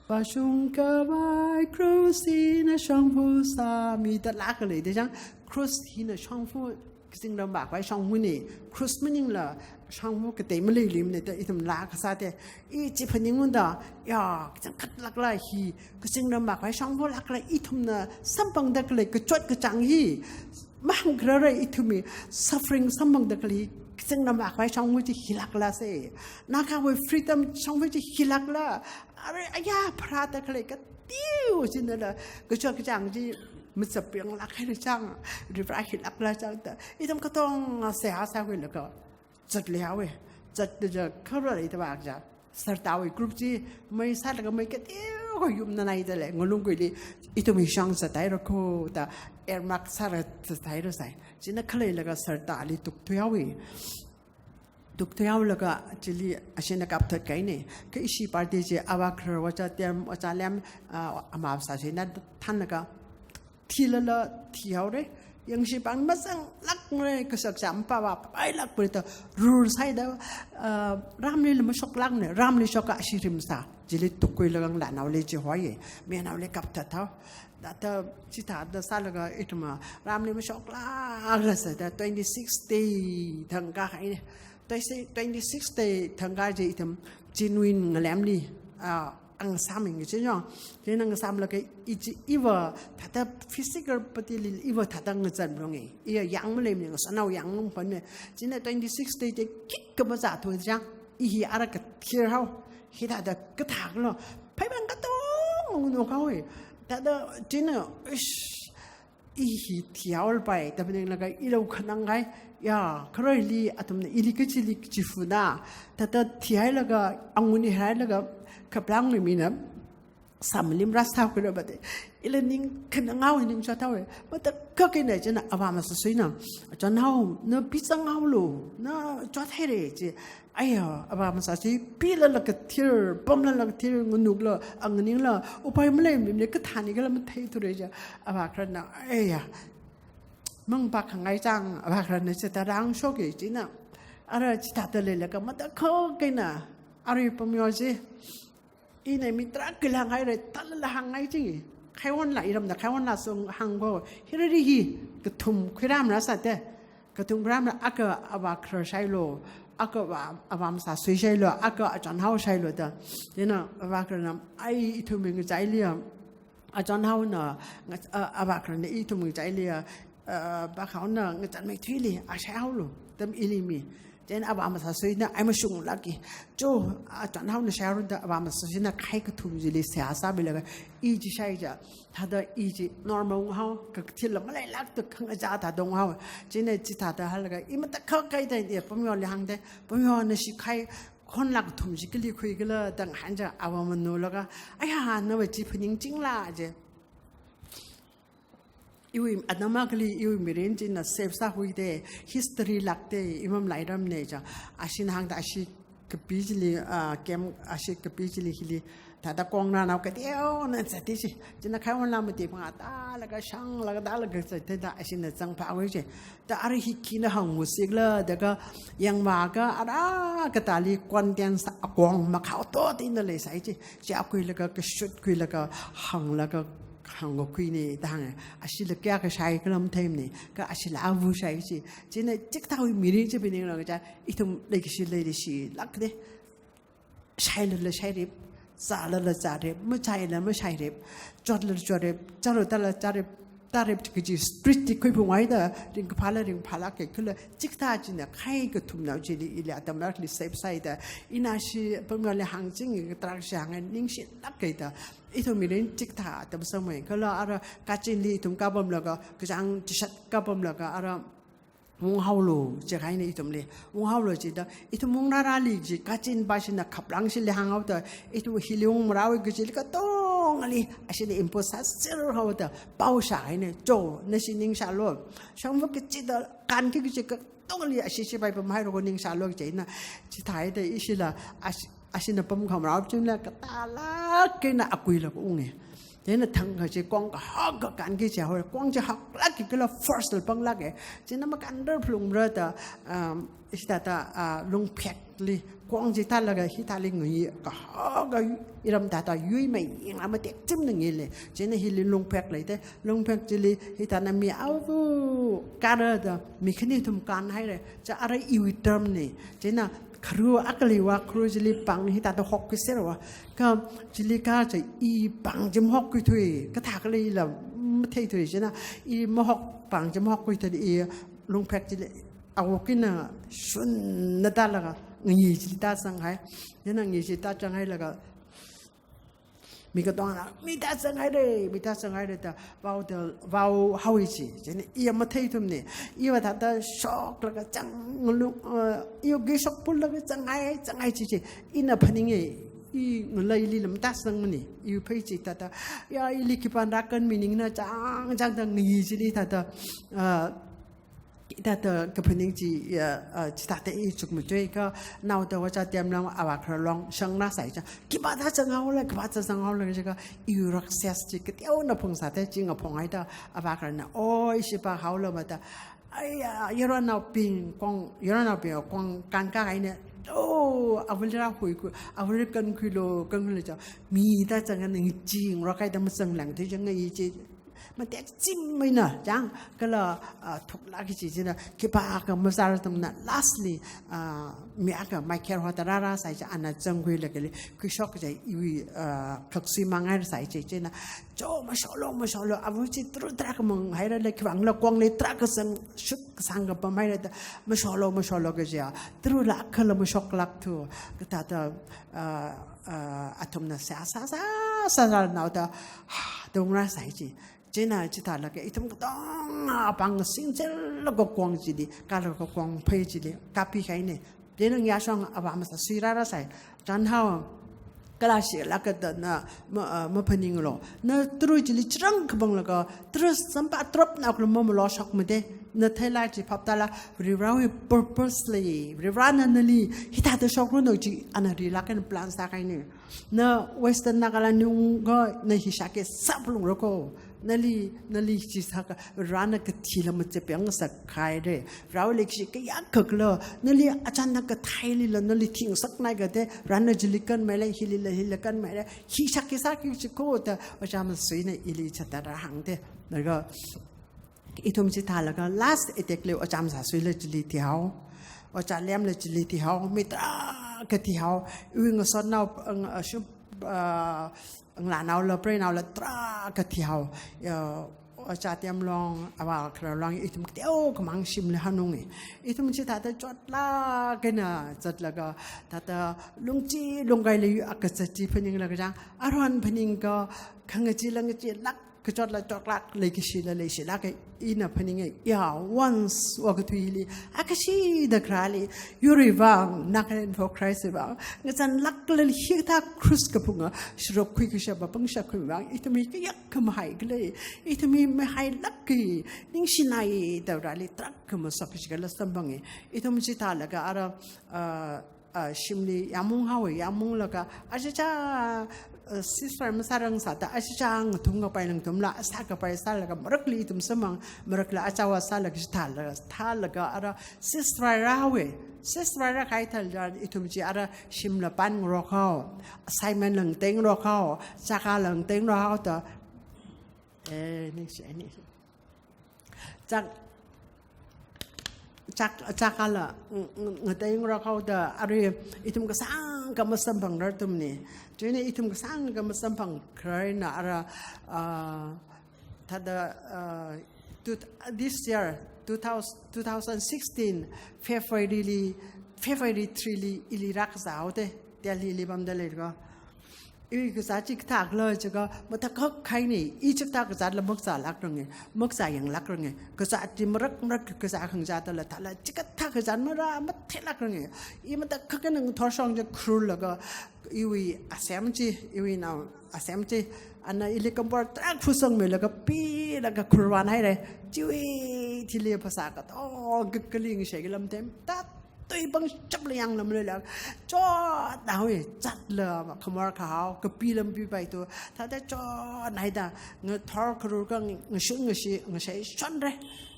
vāshung khavai Krush hina shongfa sāmi da laa khalei de chang, Krush hina shongfa, kazingram vākhavai shongfane, Krush maningla shongfa katei maleiluimane da ithum laa kasā de, i chi phaningungda, ya, kachangkhat lākla hi, kazingram vākhavai shongfa lākla ithumna samphangda khalei kachot kachāng hi, mahāngkhararra ithumwui suffering samphangda khalei, kazingram vākhavai shongfa chi hi lākla se. Nakhawui freedom shongfa chi hi lākla. Arui aya pharāda khalei katiu chinala, kachot kachāng chi mazapiang lākhaira chang, rivra hi lākla chang da. Ithum katonga seihā sākhuilaga zatli haowe. Zatda ja kharā leida vak ja. Sartawui group chi mei sālaga mei katiu kha yumna naida lei. Ngalung kuili ithum hi shang zathaira kho da earmark sāra zathaira sai. Chieina khaleilaga sartali tukthui haowe. Tukthui haolaga chili ashina kapthat kahaine. Kha ishi party chi avā kharar vacha tem, vacha lem, ah, ama sāsuina thanlaga thilala thihaore. Yangshi pāng mazanglākmare, kashak cham pa va pailākmare da rur saida, ah, ramlila mashoklākne, ramli shoka ashi rimsa. Chili tukkhuilaga ngalānaoli chi hoiye, mayarnaoli kapthat hao. Thāda chithāda sālaga ithumva ramli mashoklākla sāda twenty-six day thang kahaine. Twenty-six day thang kaji ithum genuine ngalemli, ah, ang sāming chi yong. Chieina ang sāmlaga i chi iva thāda physical body li iva thāda ngazan longe. Iya yang maleimane, ngasānao yang lungpanme. Chieina twenty-six day chi khikha mazathu chang, i hi ara kathir hao. Hithāda kathaklo. Phaibang katonga nganok haowe. Thāda chieina, ish, i hi thihaopai, da phaninglaga ilo khanang kahai, ya, kharoili athumna ili kachili kachifana, thāda thihailaga, anguni hailaga, kaplang mi mina, samlim rāsākhuira ba de, ila ning khanang haowe, ning chot haowe, matakhak eina chieina avā masāsuina, chon hao, na pizang haolo, na chot haire chi, aya, avā masāsui, pilala kathir, pamlala kathir, nganukla, anganingla, upai maleimane, kathāni kala matheithure ja, avā khararna, aya, mang pa khangai chang, avā khararna chithāda rāngshoke chieina, ara chithāda leilaga matakhak eina, arui pamyo chi, ina mi tarākha hānghaire, thālala hāngngai chi, khaiwonla iramda, khaiwonla sung hāngko, hirari hi, kathum khuiram rāsā de, kathum khuiramla akha avā kharar shailo, akha avā, avā masāsui shailo, akha achon hao shailo da. Chieina avā khararna, ai ithumwui ngachailiya, achon haona, nga-, a, avā khararna ithumwui ngachailiya, a, pakhaona ngazanmeithuili, a shaihaolo, tam ili mi. Chieina avā masāsuina, ai mashunglāke. Cho, achon haona shaihaora da avā masāsuina khai kathum chili seihā sāmilaga, i chi shai ja, thāda i chi normal hao, kathil la maleilākta khangachā thāda hao. Chieina chithāda halaga, i matakhak kahai da, i pamyoli hāngde, pamyo nashi khai, khonlāk kathum chi kali khuikhala da ngahān ja, ava manolaga, aya, nava chi phaningchingla je. Iwui anam akhali, iwui mirin china save sākhuide, history lākde, imam lairamne ja. Ashina hāngda ashi kapi chili, ah, kem, ashi kapi chili hili, Thāda kong rānao kateona zati chi. China khaiwon lam mati panga tālaga shanglaga tālaga zat thāda ashina zangphāwui chi. Da ara hi khina hāngu sikla, da kayāngva ka ara katāli contents akong makhao to tina leisai chi. Chi akuilaga kashut kuilaga hānglaga hāngkakhuini da hānga. Ashila kayākha shai khala matheimana. Kha ashila avu shai chi. China chikathāwui mirin chi phaninglaga ja ithum leikashi leilishilāk de. Shailala shairip, zālala zārip, machaila mashairip, chotlala chotrip, chāro tāla chārip, tārip kaji spirit chi khuiphunghaida, ringkaphāla ringphālāka kala, chikathā china khai kathumnao chili ili atam marakhali sep saida, ina shi pamngali hāngching tarākha shi hānga ningshilāka da, ithum mirin chikathā atam samphanga kala ara kachinli ithum kapamlaga, kachāng chishat kapamlaga, ara unghaolu, chikahaina ithumli. Unghaolu chida, ithum ungrārali chi, kachin pāshina khaplangshili hānghaoda, ithum hili ungmarāwui kachili katongali, ashina impose sāserhaoda, pao shāhaina, cho, nashi ningshālu. Shangva kachida, kanki kachi katongali, ashi shipai pamhairako ningshālu china, chithāhaida ishila, ashi, ashina pamkhamarao china, katālāk eina akuilaga unga. China thangkha chi kong kahak kakanki chi haowa, kong chi haklākki kala force la panglāka. China makanrar phalungra da, um, hithāda, ah, lungphekli, kong chi tālaga hithāli ngai kahak iram thāda yuimei yangla matek chimna ngaile. China hili lungphek leida, lungphek chili hithāna mi avu kara da, mi khani thum kanhaira. Cha ara iwui term na. China kharu akha leiva, kharu chili pāng hithāda hokkhuiserva. Kha chili kha cha i pāng chi mahokkhuithui, kathā khala ila matheithui china, i mahok, pāng chi mahokkhuithui i lungphek chili awok eina shunna tālaga, ngai chili tāzanghai. China ngai chili tāzanghailaga, mi katongana, mi tāzanghaira, mi tāzanghaira da, vaoda, vaohaowa chi, china iya matheithumana, iva thāda shoklaga zang, lung, uh, iya kishok pullaga zanghai, zanghai chi chi, ina phaninga, i ngaleili lam tāzangmana, i phei chi thāda, ya ili khipāna rākanmi ningna zang, zangda ngai chili thāda, uh, thāda kaphaning chi, ya, ah, chithāda i chukmajui kha, naoda ojā Temlong avā khararlong shangrāsai cha. Khipā tāzanghaola, khipā tāzanghaola jiakha, iwui raksas chi kateona phungsāda chi ngaphunghaida avā khararna, oi, ishi pāhaolu mada. Aiya, yaronnaobing kong, yaronnaobing kong kankā haina. Oh, avali rāhuikhui, avali kankhuilu, kankhuilu cha. Mi tāzangna ningching, rākaida mazanglāngthui chang ngai chi. Matek chimmeina, chang, kala, ah, thuklāk kachi china, khipākha mazār tungna, lastly, ah, mi akha Michael hoda rārāsai cha, ana zangkhuilaga li, khuishok cha, iwui, ah, khaksui manghaisai chi china, cho, mashoklu, mashoklu, avu chi tru tarākha manghairala, khivangla kongli tarākha zang, shut kasāng kapamhaira da, mashoklu, mashoklu kaja, trula akhala mashoklākthu, kathāda, ah, ah, athumna sā, sā, sā, sā, sā, naoda, ha, da ungrāsai chi. China chithālaga ithum katonga apāng singchelaga kong chili, kalaga kong phei chili, kapihaina. China ngyashong avā masāsui rārāsai. Chanhao, kala shilākda na, ma, ah, maphaninglu. Na tru chili chirang kapanglaga, tru sampa trup na kulu mamalo shokmade. Na theila chi phaptāla, Varivarawui purpose lei. Varivarana nali, hithāda shoklu no chi, ana rilāk eina plan sākahaina. Na Western Nagaland nung ko, na hi shāki sāphalungra ko. Nali, nali chi sākha, Varena kathila machepyang sākhaira. Varewui leikashi kayākha khala, nali achānna kathailila, nali thing sāknai kade, Varena chili kanmeilei, hilila, hila kanmeilei, hi shāki sāki chi ko da, ojā masuina ili chithāda rāhāngde. Laga, ithum chithālaga last attack li ojā masāsuila chili thihao. Ojā Lemla chili thihao. Mi tarākha thihao. Iwui ngasotnao, ang, ah, shup, ah, ngalānaola, preinaola tarākha thihao. Ya, ojā Temlong, avā khararlong, ithum kateokhamang shimli hanunga. Ithum chithāda chotlāk eina zatlaga, thāda lungchi lungkaili akha zat chi phaninglaga chang. Aruihon phaningakha, khangachee langkacheelāk, kachotla chotlāk, leikashila leishilāka, ina phaninga, ya, once okathuili, akhashida kharāli, yurwui vang, Nagaland for Christ wui vang, ngazanlākla hithā cross kaphunga, shurok khuikashapa pangshap khuiwui vang, ithum hi kayākha mahaikhala, ithum hi mahailāka, ningshinai da Vareli tarākha mashokkashi kala samphanga, ithum chithālaga ara, ah, uh, shimli yāmung haowa, yāmunglaga, achichā, uh, ceasefire masārang sāda, achichā ngathum kapai ngathumla, sā kapai sālaga, marakli ithum samphang, marakla achāva sālaga, chithālaga, thālaga, ara ceasefire rāhaowa, ceasefire rākahai thālala, ithum chi ara shimla pānngarok haowa, assignment la ngateirok haowa, chākā la ngateirok haoda, eh, next, next. Chāk, chāk, chākāla, ng-, ng-, ngateirok haoda, arui ithum kasāngkha masamphangrarthumna. Chieina ithum kasāngkha masamphangrarna ara, ah, thāda, ah, tut-, this year, two thousand, two thousand sixteen, February li, February three li, ili rākazā haoda, Delhi li pamda leilakha. Iwui kazāt chi kathākhala jiakha, matakhak kahaina, i chikathā kazātla makazālākranga, makazāyanglākranga, kazāt chi marak marak kazā khangachā thāla thāla, chikathā kazāt marā matheilākranga, i matakhak eina ngathor shong chi kharurlaga, iwui asem chi, iwui nao asem chi, ana ili kampor tarākha phasangmilaga pilaga kharurvān haira, chiwui thili phasā katonga kali ngashei kalam them, tat tui pangshapla yanglam leilala, chotnā haowa, zatla khamor kahao, kapi lampi paitu, thāda chotnā haida, ngathor kharur kha ngashun ngashi, ngashei shonra,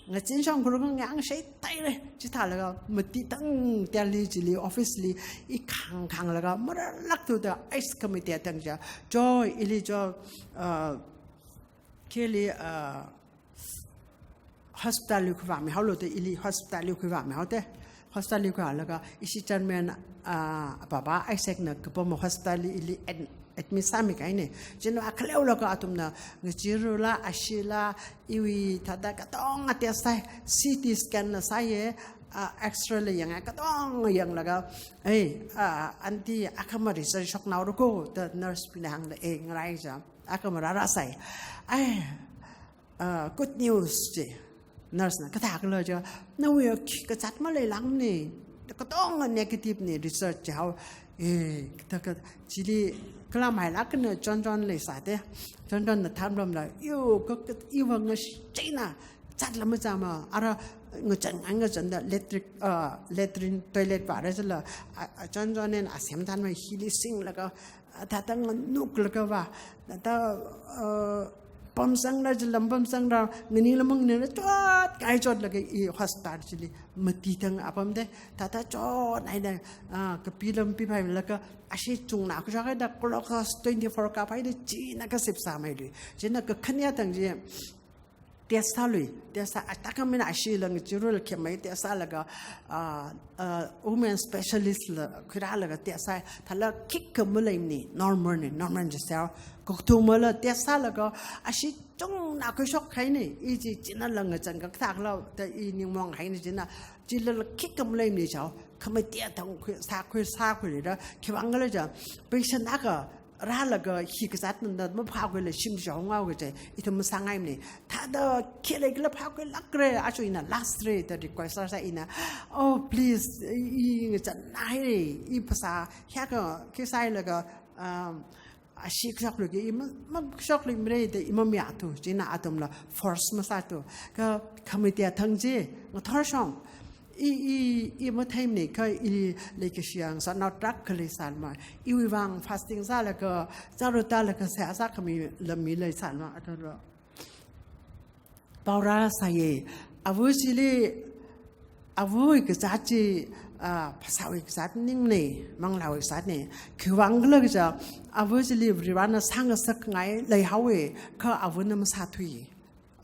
ngazin shong kharur kha ngayā ngashei taira, chithālaga, mati thang Delhi chili, office li, i khang khanglaga, mararlāk thuda, ice khamate thang ja, cho, ili cho, uh, khili, uh, hospital li khuivāmi haolu da, ili hospital li khuivāmi haoda. Hospital li khuivālaga ishi chairman, ah, Baba Isaac na kapam hospital li ili ad-, admit sāmi kahaina. Chieina akhaleolaga athumna ngachirula, ashila, iwui thāda katonga test sāi, C T scan la sāya, ah, X-ray la yanga, katonga yanglaga, "Ei, ah, aunty, akhama result shoknao rako," da nurse bingna hāngda, eh, ngarāi ja. Akhama rārāsai. Ai, ah, good news chi. Nurse na kathākhala jiakha, nawui khi kazāt maleilākmana, katonga negative na result chi haowa. Eh, kathā kathā, chili kala mailāk eina John John leisāda. John John na thānpamla, yo, ka, ka, iva ngashei eina, zatla mazāma, ara ngazan ngai ngazanda electric, ah, latrine, toilet vāra jila, ah, ah, John John na asem thanmei hili singlaga, ah, thāda nganuklaga vā, thāda, ah, pamsangra, jilam pamsangra, nganingla manganingla chot, kahai chotlaga i hospital chili mati thang apamda, thāda chotnā haida, ah, kapi lampi phailaga, ashi chungnā khuishok haida, glucose twenty-four kaphaida, china kasip sāmeilui. China kakhaneya thang chi, test sālui, test sā, athākha mina ashila ngachirula khemei test sālaga, ah, ah, women specialist la khuirālaga test sāi, thāla khikha maleimana, normal na, normal jiser. Kakathumala test sālaga, ashi chungnā khuishok kahaina, i chi chinala ngazan kathākhala da i ningmaong haina china, chilala khikha maleimana jao, khamate thang khui, sākhui, sākhuira, khiwuivang khala jiakha, patient akha, rālaga hi kazāt nanda maphākhuila shim shong ngao kaje, ithum masāngaimana. Thāda khi leikhala phākhuilākra, aja ina last ra da request sāsai ina. Oh, please, i, i ngazan haira, i phasā, hiyākha khi sāhailaga, um, ashi kashokluiki, i ma, ma kashokluimara da i mamayāthu, china athumla force masāthu. Kha, khamate thang chi, ngathor shong, I, i, i matheimana kha i leikashiya ngasotnao tarākha leisālama. Iwui vang fasting sālaga, zārot tālaga seihā sākhami lammi leisālama, athāda. Paorāsāya, ava chili, avawui kazāt chi, ah, phasāwui kazāt maningmana, manglāwui kazātna. Khiwuivang khala kaja, ava chili Varivarana sāngasakngai leihaowa, kha avana masāthui.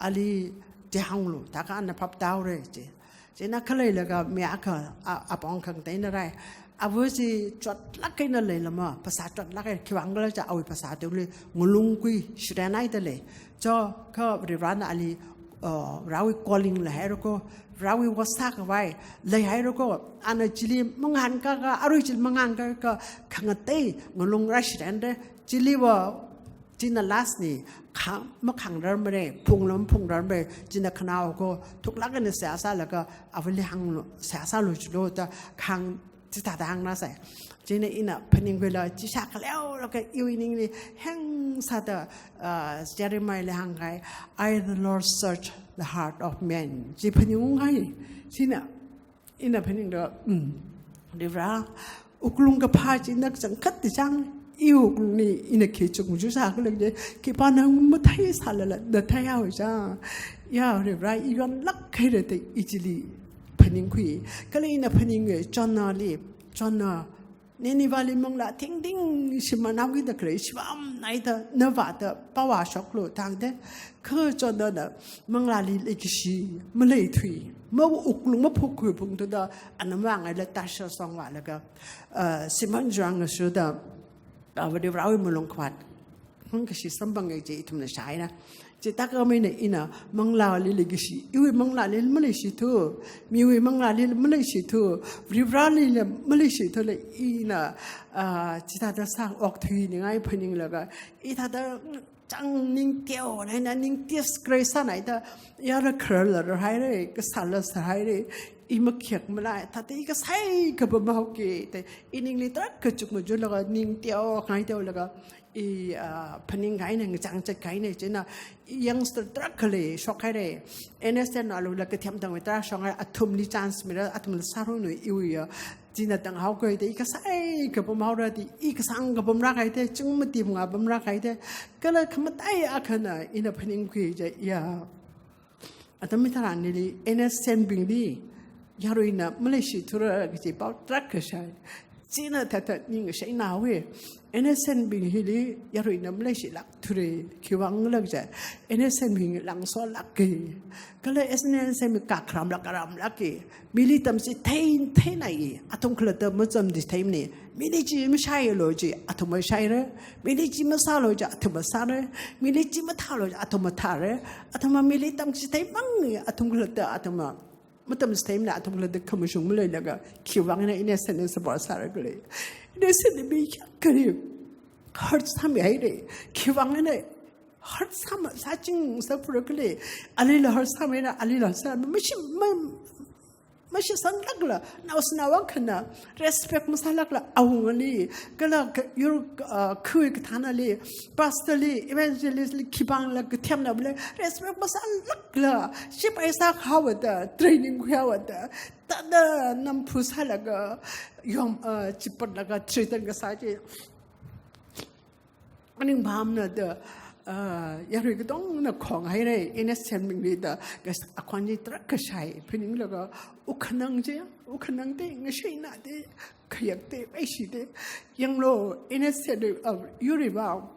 Ali tehanglu, thākha ana phap tāhaora chi. China khaleilaga mi akha, a, apong khangateina rai. Ava chi chotlāk eina leilama, phasā chotlāk eina, khiwuivang khala cha awui phasā tungli ngalung kui, shirānhaida lei. Cho, kha Varivarana ali, uh, Varewui calling leihairakho, Varewui vāsākhavai leihairakho, ana chili mangahānkaka, arui chili mangahānkaka, khangatei, ngalung rāshirānra, chiliva, china last na, kha, makhangrarmara, phunglam phungrarmara, china khanaowa kho, thuklāk eina seihā sālaga, avali hānglu, seihā sālu chilu da, khang, chithāda hāngngasai. China ina phaningkhuila, chi shākhaleolaga iwui ningli, hāngsāda, ah, Jeremiahli hāngkahai, "I, the Lord, search the heart of man." Chi phaningunghai, china, ina phaningda, mm, Varivara, Wuklung kaphā chi na kachangkhat da chang. I wuklungli ina khi chungju sākhala je, khipāna matheisālala na theihaowa chang. Ya, Varivara, i yonlāk haira da i chili phaningkhui. Kala ina phaninga Jonahli, Jonah, Ninevehli manglā thingthing shimānhaokida khalei shivamnaida, navāda pao vāshoklu tangda. Kha Jonahna manglāli leikashi maleithui, mawuklung maphukkhui pung thuda, ana mavāngaila Tarshish song vālaga, ah, Simon churang ngashuda, ah, Varivarawui malungkhavāt hāngkashi samphanga chi ithumna shāhaira. Chithākha mina ina manglāli leikashi, iwui manglāli maleishithu, miwui manglāli maleishithu, Varivarali maleishithula ina, ah, chithāda sāokthuiningai phaninglaga, hithāda chang ning teonaina, ning disgrace sānaida, yara khararla rarhaira, kasāla sāhaira, i makhayakmala, thāda i kasai kapam haoki, da i ningli tarākha chukmajalaga, ning teongai teolaga, i, ah, phaningkahaina, ngachang chatkahaina, chieina i youngster tarākha leishokhaira. N S N alula kathem tangmeitā shokngai, athumli chance mira, athumla sāranu iwui ya. China tanghaokida i kasai kapam haora da, i kasang kapam rākahai da, ching mati ngapam rākahai da. Kala khamataiya akhana ina phaningkhui chi ya, atam hitharanli N S N bingli yaruina maleishithura kaji pao tarākha shāi. China thāda ning shānhaowa. N S N bing hili yaruina maleishilākthura, khiwuivang khala je, N S N bing langsolāka. Kala N S N bing kakharamla karamlāka. Mili tamchithei theinayi, athum khalatta matamchitheimana. Mili chi mashailu ji, athum mashaira. Mili chi masālu ji, athum masāra. Mili chi mathālu ji, athum mathāra. Athumva mili tamchitheimangna, athum khalatta athumva matamchitheimana, athum khalatta khamashung maleilaga, khiwuivangna N S N na support sāra khala. N S N na mi kayākha hurt sāmihaira. Khiwuivangna hurt sāma, sāching sāphura khala. Alila hurt sāmira, alila sā, mashi, ma, mashisanglākla, naoshinao akhana respect masālākla, awungali, kala ka, yur, ah, khui kathānali, pastorli, evangelistli, khipāngla kathemna bale, respect masālākla, shipai sāhaowa da, training khuihaowa da, thāda namphu sālaga, yom, ah, chipatlaga, treat kasā chi. Maningpamna da, ah, yarui katongna khonghaira, N S N bingli da, kas akhon chi tarākha shāi, phaninglaga, wukhanang chi, wukhanang te, ngashaina te, khayak te, aishi te, yanglu, N S N, ah, yurva,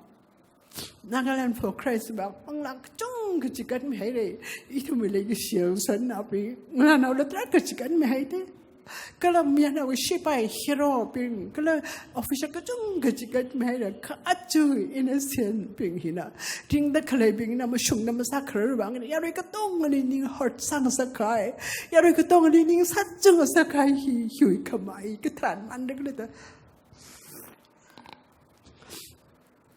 Nagaland for Christ va, manglā kachungkha chikatmihaira, ithumli leikashi sānaobing, ngalānaola tarākha chikatmihaida. Kala mayarnaowui shipai hero bing, kala official kachungkha chikatmihaira, kha aja N S N bing hina, ringda khaleibingna mashungda masākharar vangna, yarui katongali ning hurt sāngasakkai, yarui katongali ning sāchungngasakkai hi, hiwui khamei katharan maningda khalei da.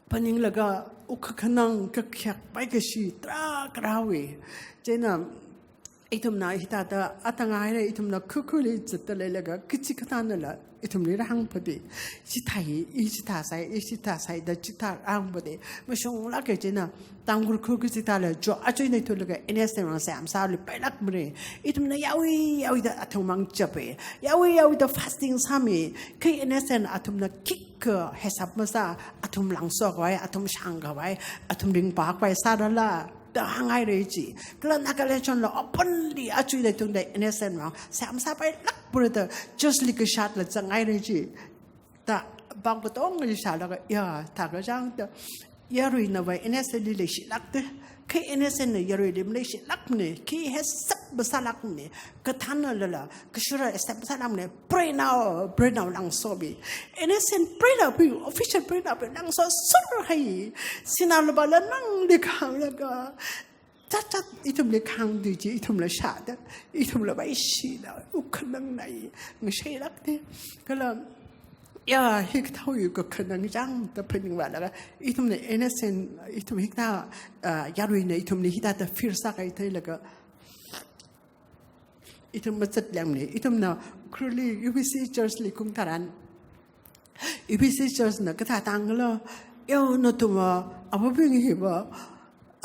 Phaninglaga wukhanang kakhayak paikashi tarākha rāhaowa. Chieina ithumna hithāda atangaira, ithumna khukhuli zatda leilaga kachikathānala ithumli rāhāngpade. Chithāi, i chithā sāi, i chithā sāi da chithā rāhāngpade. Mashunglāka chieina Tangkhul khu kachitāla jo achuina ithulaga N S N wang semsāli pailākmara. Ithumna yaoi yaoida athum mang chapa. Yaoi yaoida fasting sāmi. Kha N S N athumna khikha hisab masā, athum langso khavai, athum shang khavai, athum ringphā khavai sālala da hānghaira ji. Kala Nagaland chonla openly achuina ithumda N S N wang semsā pailākpura da, churchli kashatla zanghaira ji. Da pao katongali shālaga, ya, thākha chang da, yaruina va N S N li leishilākda, kha N S N na yaruili maleishilākmana, khi hisab masālākmana, kathānalala, kashura hisab masālākmana, preinao, preinao langsobi. N S N preinaobing, official preinaobing langso surhai, sinā lupāla nangli khānglaga, chatchat ithumli khāngthuiji, ithumla shāda, ithumla vaishida, wukhanang nai, ngashailākda. Kala, ya, hikathāwui kakhanang chang da phaningvālaga, ithumna N S N, ithum hikathā, ah, yaruina ithumli hithāda fear sākahai theilaga, ithum mazatlāngmana, ithumna Ukhrulli U B C churchli kum tharan, U B C churchna kathā tangla, yo, nathumva, avābing hiva,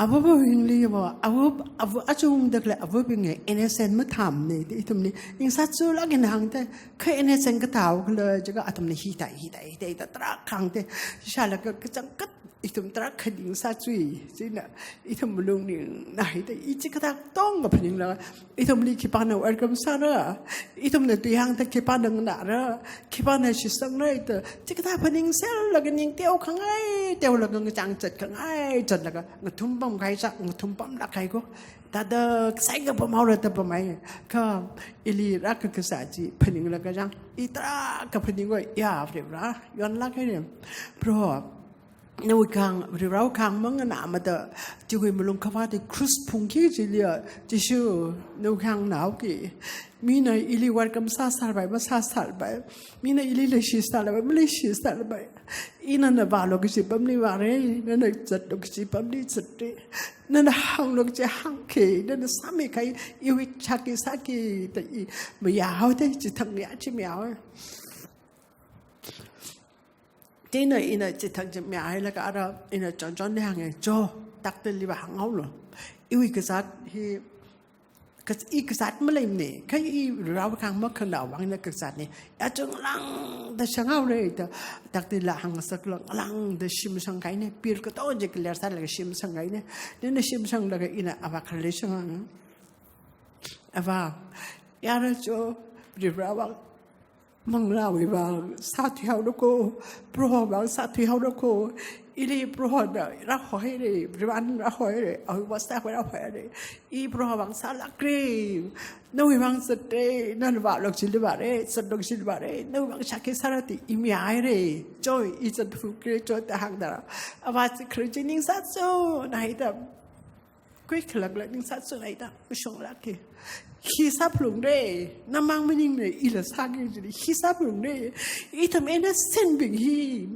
Avāva̱ hingli va, avā, avā, achungda khalei avāva̱bing hi N S N mathāmana da ithumli. Ningsātsu lāk eina hāngda, kha N S N kathāhao khala jiakha athumna hithai, hithai, hithai, da tarākha hāngda. Shālaga kachangkhat ithum tarākha ningsātsui. Chieina ithum malung ningna hithai, i chikathā katonga phaninglaga, ithumli khipāna welcome sāra, ithumna tui hāngda khipāna nganāra, khipāna shisangra da, chikathā phaningsel laga ning teokhangai, teolaga ngachang zatkhangai, zatlaga ngathum pamkahai sā, ngathum pamlāk kahai ko. Thāda kasai kapam haora da pamhai. Kha ili rākakasā chi phaninglaga chang, i tarākha phaningwui, ya, Varivara, yonlāk haira. Proho, nawui kahāng, Varivarawui kahāng manganāmada, chiwui malung khavātwui cross phungki chiliya, Jishu, nawui kahāng nganāhaoki. Mina ili welcome sāsālapai, masāsālapai. Mina ili leishisālapai, maleishisālapai. Ina nana vālu kaji pamli vāra, nana zatlu kaji pamli zatra. Nana hānglu kaji hāngki, nana sāmikahai iwui shākhi sāki da i mayāhaoda, chithang ya chi mayāhaowa. Chieina ina chithang chi mayāhailaga ara ina John John li hānga, "Jo, doctor li vāhānghaolu. Iwui kazāt hi, kaz-, i kazāt maleimana, kha i Varivarawui kahāng makhanao vang eina kazātna. Ya chi ngalāngda shānghaora," da doctor la hāngasakla ngalāngda shim shāngkahaina, bill katonga chi clear sālaga shim shāngkahaina. Chieina shim shānglaga ina avā khararli shānghānga. Avā, yara Jo, Varivarawui vang, manglāwui vang sāthuihaolu ko, Proho vang sāthuihaolu ko. Ili Prohona rāhoihaira, Varivara rāhoihaira, awui vang sākhui rāhoihaira. I Proho vang sālākra. Nawui vang zatra, nana vālu kajili vāra, zatlu kajili vāra, nawui vang shākhi sāra da i mayāhaira. Jo, i zatphukra Jo da hāngda. Avā chi kharar chi ningsātsuna haida. Khuikhalakla ningsātsuna haida, mashunglāka. Hi sāphalungra, namang maningmana, ila sāki kajili, hi sāphalungra. Ithum N S N bing hi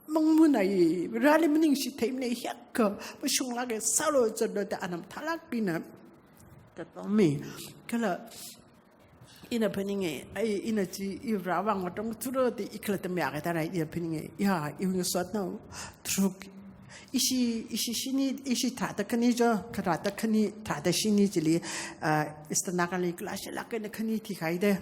mangmunai, Vareli maningshi theimana, hiyākha mashunglāka, sālu zatlu da anam thālākbingna katommi. Kala ina phaninga, ai, ina chi, i Varivara vang otram ngathara da i khalatta mayākatharan ina phaninga. Ya, iwui ngasotnao tharuk. Ishi, ishi shini, ishi tharāda khani Jo, tharāda khani, tharāda shini chili, ah, Eastern Nagaland li kalāshilāk eina khani thikahaida.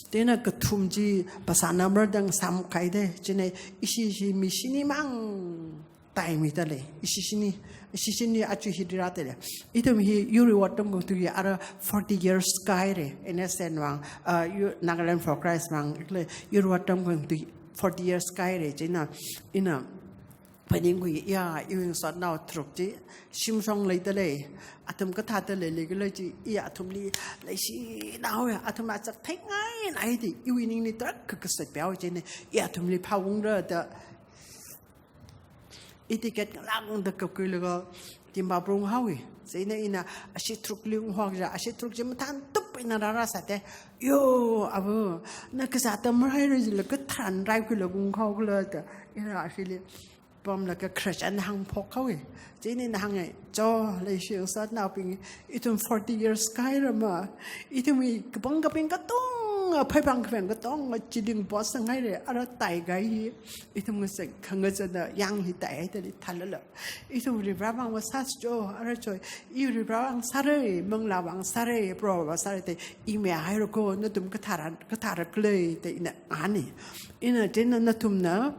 Chieina kathum chi phasā number dang sāmkahaida. Chieina ishi, ishi mi shini mang taimida lei, ishi shini, ishi shini aja hi rāda lei. Ithum hi yurwui otram khangatha hi ara forty years kāhaira, N S N vang, ah, yu-, Nagaland for Christ vang, kala yurwui otram khangatha forty years kāhaira, chieina, ina phaningkhui, ya, iwui ngasotnao tharuk chi, shimshong leida lei, athum kathāda leili khala chi, i athumli leishida haowa, athum achak theingainai da, iwui ningli tarākha kasā peo chieina, i athumli phāungra da, i ticket ngalāngda kapkhuilaga Dimapur unghaowa. Chieina ina ashi tharukli unghaowa, ashi tharuk chi mathāntup eina rāra sāda. Yo, ava, na kazā atam rāhaira jila katharan raikhuilaga unghaokhala da. Ina ashili pamlaga khararchan hāngphok haowa. Chieina ina hānga, Jo, leishi ngasotnaobing, ithum forty years kāhairama. Ithumwui kapang kaping katonga, phaiphang khaveng katonga, chili ngapot sanghaira, ara taikahai hi ithum ngasang khangazana yang hi taihaida lei thālala. Ithum Varivara vang vāsāsa Jo, ara Jo, i Varivara vang sāra, manglā vang sāra, Proho vang sāra da i mayāhaira ko, nathum kathāra, kathāra khala da ina ngahāna. Ina chieina nathumna,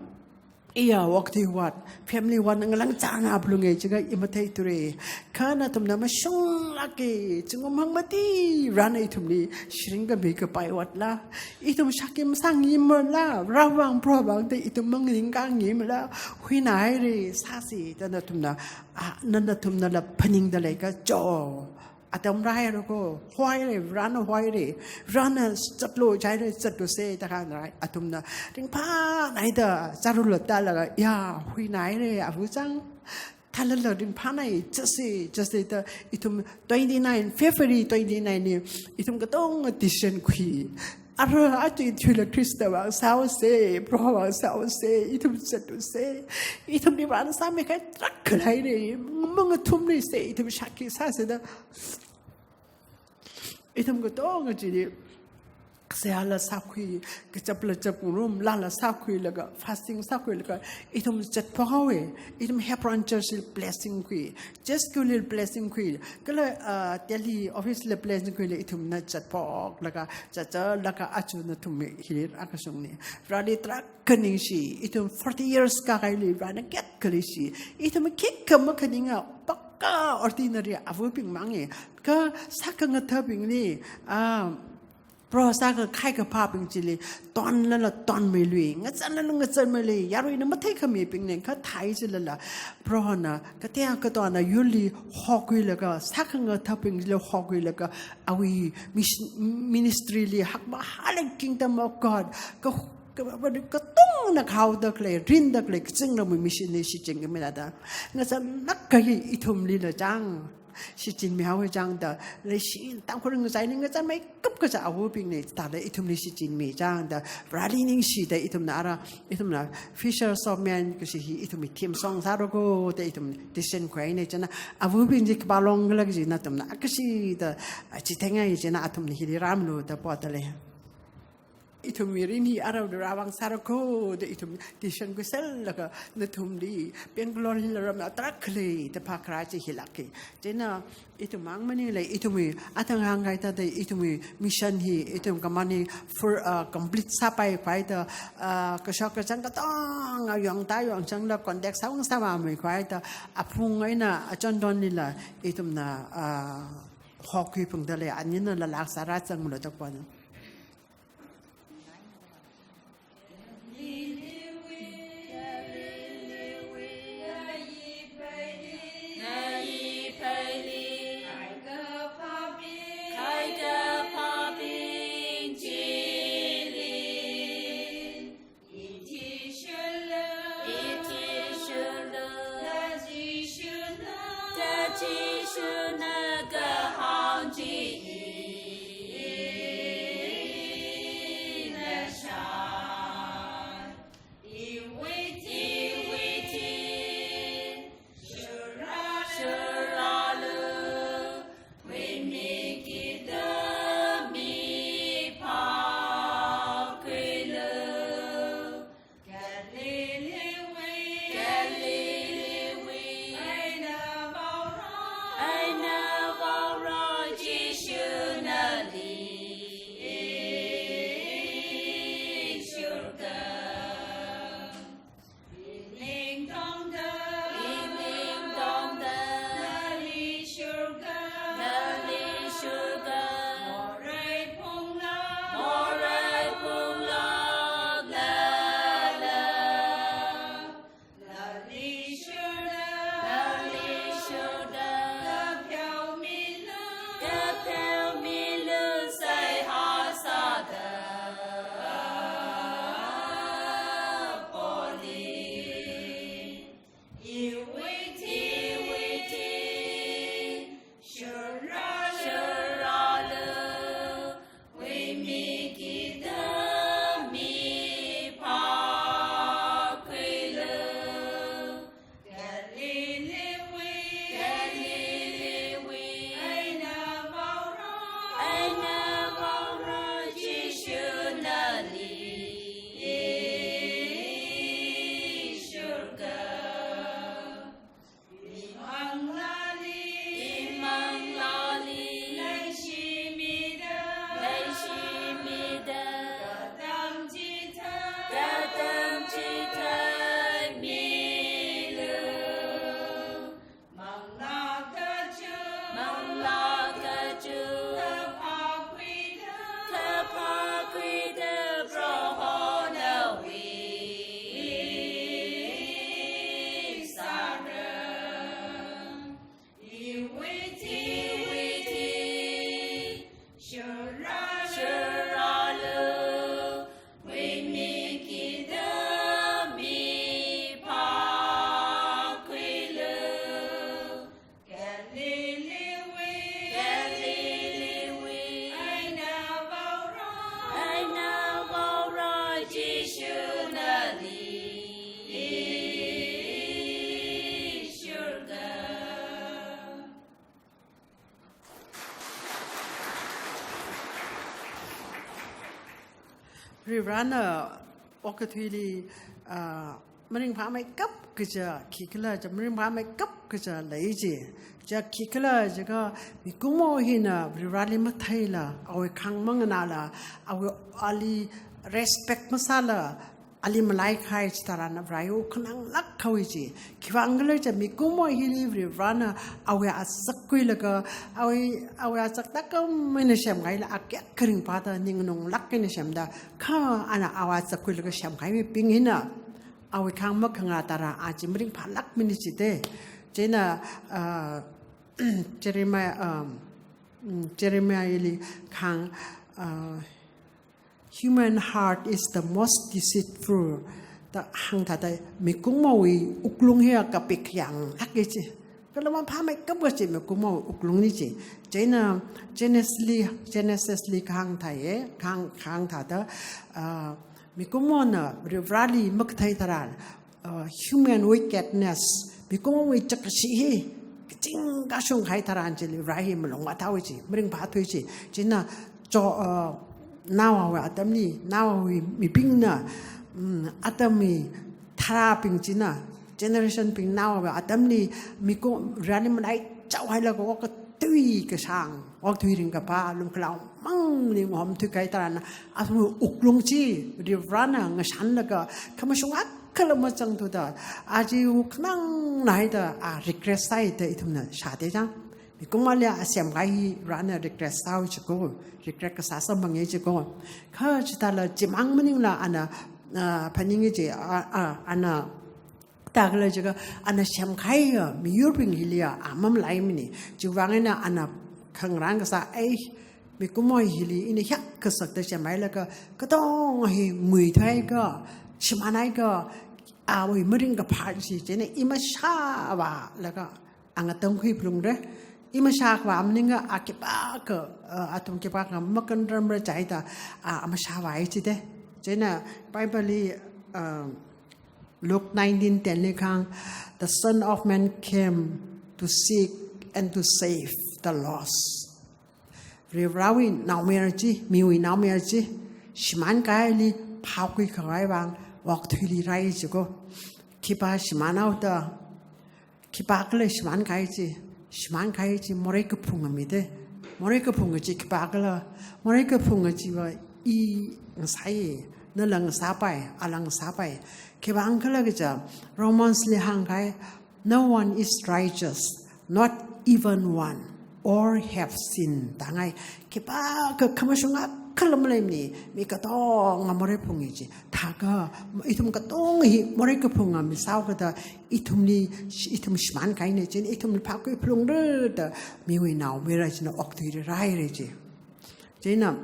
iya, work day what, family what, ngalāng chāna phalunga jiakha i matheithura. Kha nathumna mashunglāka, zingkum hangmati Varena ithumli shring khami kapai otla, ithum shākhi masāngaimala, Vare vang, Proho vang da ithum manganingkangaimala, huinahaira, sāsa da nathumna, ah, na, nathumnala phaningda leiakha Jo, atam rāhaira ko, hoira, Varena hoira, Varena zatlu jihaira, zatlusa da kahāngrai, athumna ringphānaida, chāra lotalaga, ya, huinahaira, ava chang, thālala ringphānai, zatsa, zatsa da, ithum twenty-nine, February twenty-nine li, ithum katonga decision khui. Ara aja thuila Khrista vang sāhaosa, Proho vang sāhaosa, ithum zatlusa, ithumli Varena sāmikahai tarākha leira, mangathumluisa, ithum shākhi sāsa da. Ithum katonga chili seihāla sākhui, kachapla chapngarum, laala sākhuilaga, fasting sākhuilaga, ithum zatphok haowa, ithum Hebron Church li blessing khui, Church li blessing khui, kala, ah, Delhi office li blessing khuila ithumna zatphoklaga, zatzatlāka aja nathum hi akashungna. Vareli tarākha ningshi, ithum forty years kākahaili Varena kayākha leishi, ithum khikha makhaninga, paka ordinary avabing mangna, kha sākhangathabingli, ah, Proho sākakhai kaphābing chili, tonlala tonmeilui, ngazanlala ngazanmeilui, yaruina matheikhamibingna, kha thai chilala, Prohona, kateokha tongna yurli hokhuilaga, sākhangathabing chili hokhuilaga, awui mission, ministry li hakmahālāk Kingdom of God, ka, ka, katongna khaodakhalei, rindakhalei, kazingramwui mission li shichinkhami thāda, ngazanlāk kahai ithumlila chang shichinmi haowa chang da, leishi Tangkhul ringkachaili ngazanmeikap kaja avabingna, thāda ithumli shichinmi chang da, Vareli ningshida ithumna ara, ithumna Fishers of Men kashi hi ithumwui theme song sāra ko da ithum decision khuihaina china, avabing chi khipā longkhala kaji nathumna akashida, ah, chitheingai china athumna hili rāmalu da podalei. Ithumwui mirin hi ara Varewui vang sāra ko da ithum decision khuiserlaga nathumli Bangalore hila ramla tarākha lei da phākharā chi hilāka. Chieina ithum mang maningla ithumwui athang hāngkahai thāda ithumwui mission hi ithum khamani full, ah, complete sāpaikhavai da, ah, kashok kachāng katonga yongda yongchangla contact sāung sāvāmeikhavai da aphung eina achonthonlila ithumna, ah, hokhui phungdalei, aninala lāk sārāzanglu da pon. Varivarana okathuili, ah, maringphāmeikap kaja khikhala, ja maringphāmeikap kaja lei ji. Ja khikhala jiakha mikumo hina Varivarali matheila, awui khāng manganāla, awui ali respect masāla, ali malaikahai chitharan Vare wuk khananglāk haowa ji. Khiwuivang khala jiakha mikumo hili Varivarana awui azak khuilaga, awui, awui azak tākam eina semkahaila, a kayākha ringphāda ningnunglāk eina semda, kha ana awui azak khuilaga semkahai mibing hina awui khāng makhanganā tharan a chi maringphālāk mana jite. Chieina, ah, Jeremiah, um, mm, Jeremiahli kahāng, ah, "Human heart is the most deceitful," da hāngthāda, mikumowui wuklung hiya kapik yanglāka ji. Kala maphāmeikap kaji mikumowui wuklungna ji. Chieina Genesisli, Genesisli kahāng thāi, kahāng, kahāng thāda, ah, mikumona Varivarali makathei tharan, uh, human wickedness, mikumowui chākashi hi kaching kashung kahai tharan chili Vare hi malungvāt haowa ji, maringphāthui ji. Chieina cho, uh, naowui atamli, naowui mibingna, mm, atamwui tharābing china, generation bing naowui atamli mikum Vareli malaichaohailaga okathui kashāng, okathui ringkaphā, lumkhalao mangli ngahomthui kahai tharan, athumwui wuklung chi Varivarana ngashanlaga khamashung akhala mazangthuda, a chi wuk khanangnā haida, a regret sāhaida ithumna shāda chang. Mikumoli a semkahai hi Varena regret sāhaowa jiko, regret kasā samphanga jiko. Kha chithāla chimang maningla ana, ah, phaninga ji, ah, ah, ana tākhala jiakha, ana semkahaiya miyurbing hiliya a mamalaimana. Chiwuivang eina ana khangarān kasā, "Ei, mikumo hili ina hiyākha sakta semhailaga, katonga hi nguithuiakha, shimānakha, awui maringkaphā chi, chieina i mashāvālaga, a ngatangkhui phalungra. I mashākhavā maningakha a khipākha, uh, athum khipākha makanramra jida, a, a mashāvāi jite." Chieina Bibleli, uh, Luke nineteen ten li kahāng, "The Son of Man came to seek and to save the lost." Varivarawui naomayara chi, miwui naomayara chi, shimānkahaili phākhui khavai vang okathuili rāi jiko. Khipā shimānhaoda, khipākhala shimānkahai chi, shimānkahai chi morei kaphunga mite. Morei kaphunga chi khipākhala, morei kaphunga chiva i ngasāi, nala ngasāpai, ala ngasāpai. Khiwuivang khala kaja, Romans li hāngkahai, "No one is righteous, not even one. All have sinned," da hānghai. Khipākha khamashung akhala maleimana, mi katonga morei phunga ji. Thākha, ithum katonga hi morei kaphunga mi sāhaokida, ithumli, ithum shimānkahaina chieina, ithumli phākhui phalungra da, miwui naomayara china okathuili rāhaira ji. Chieina,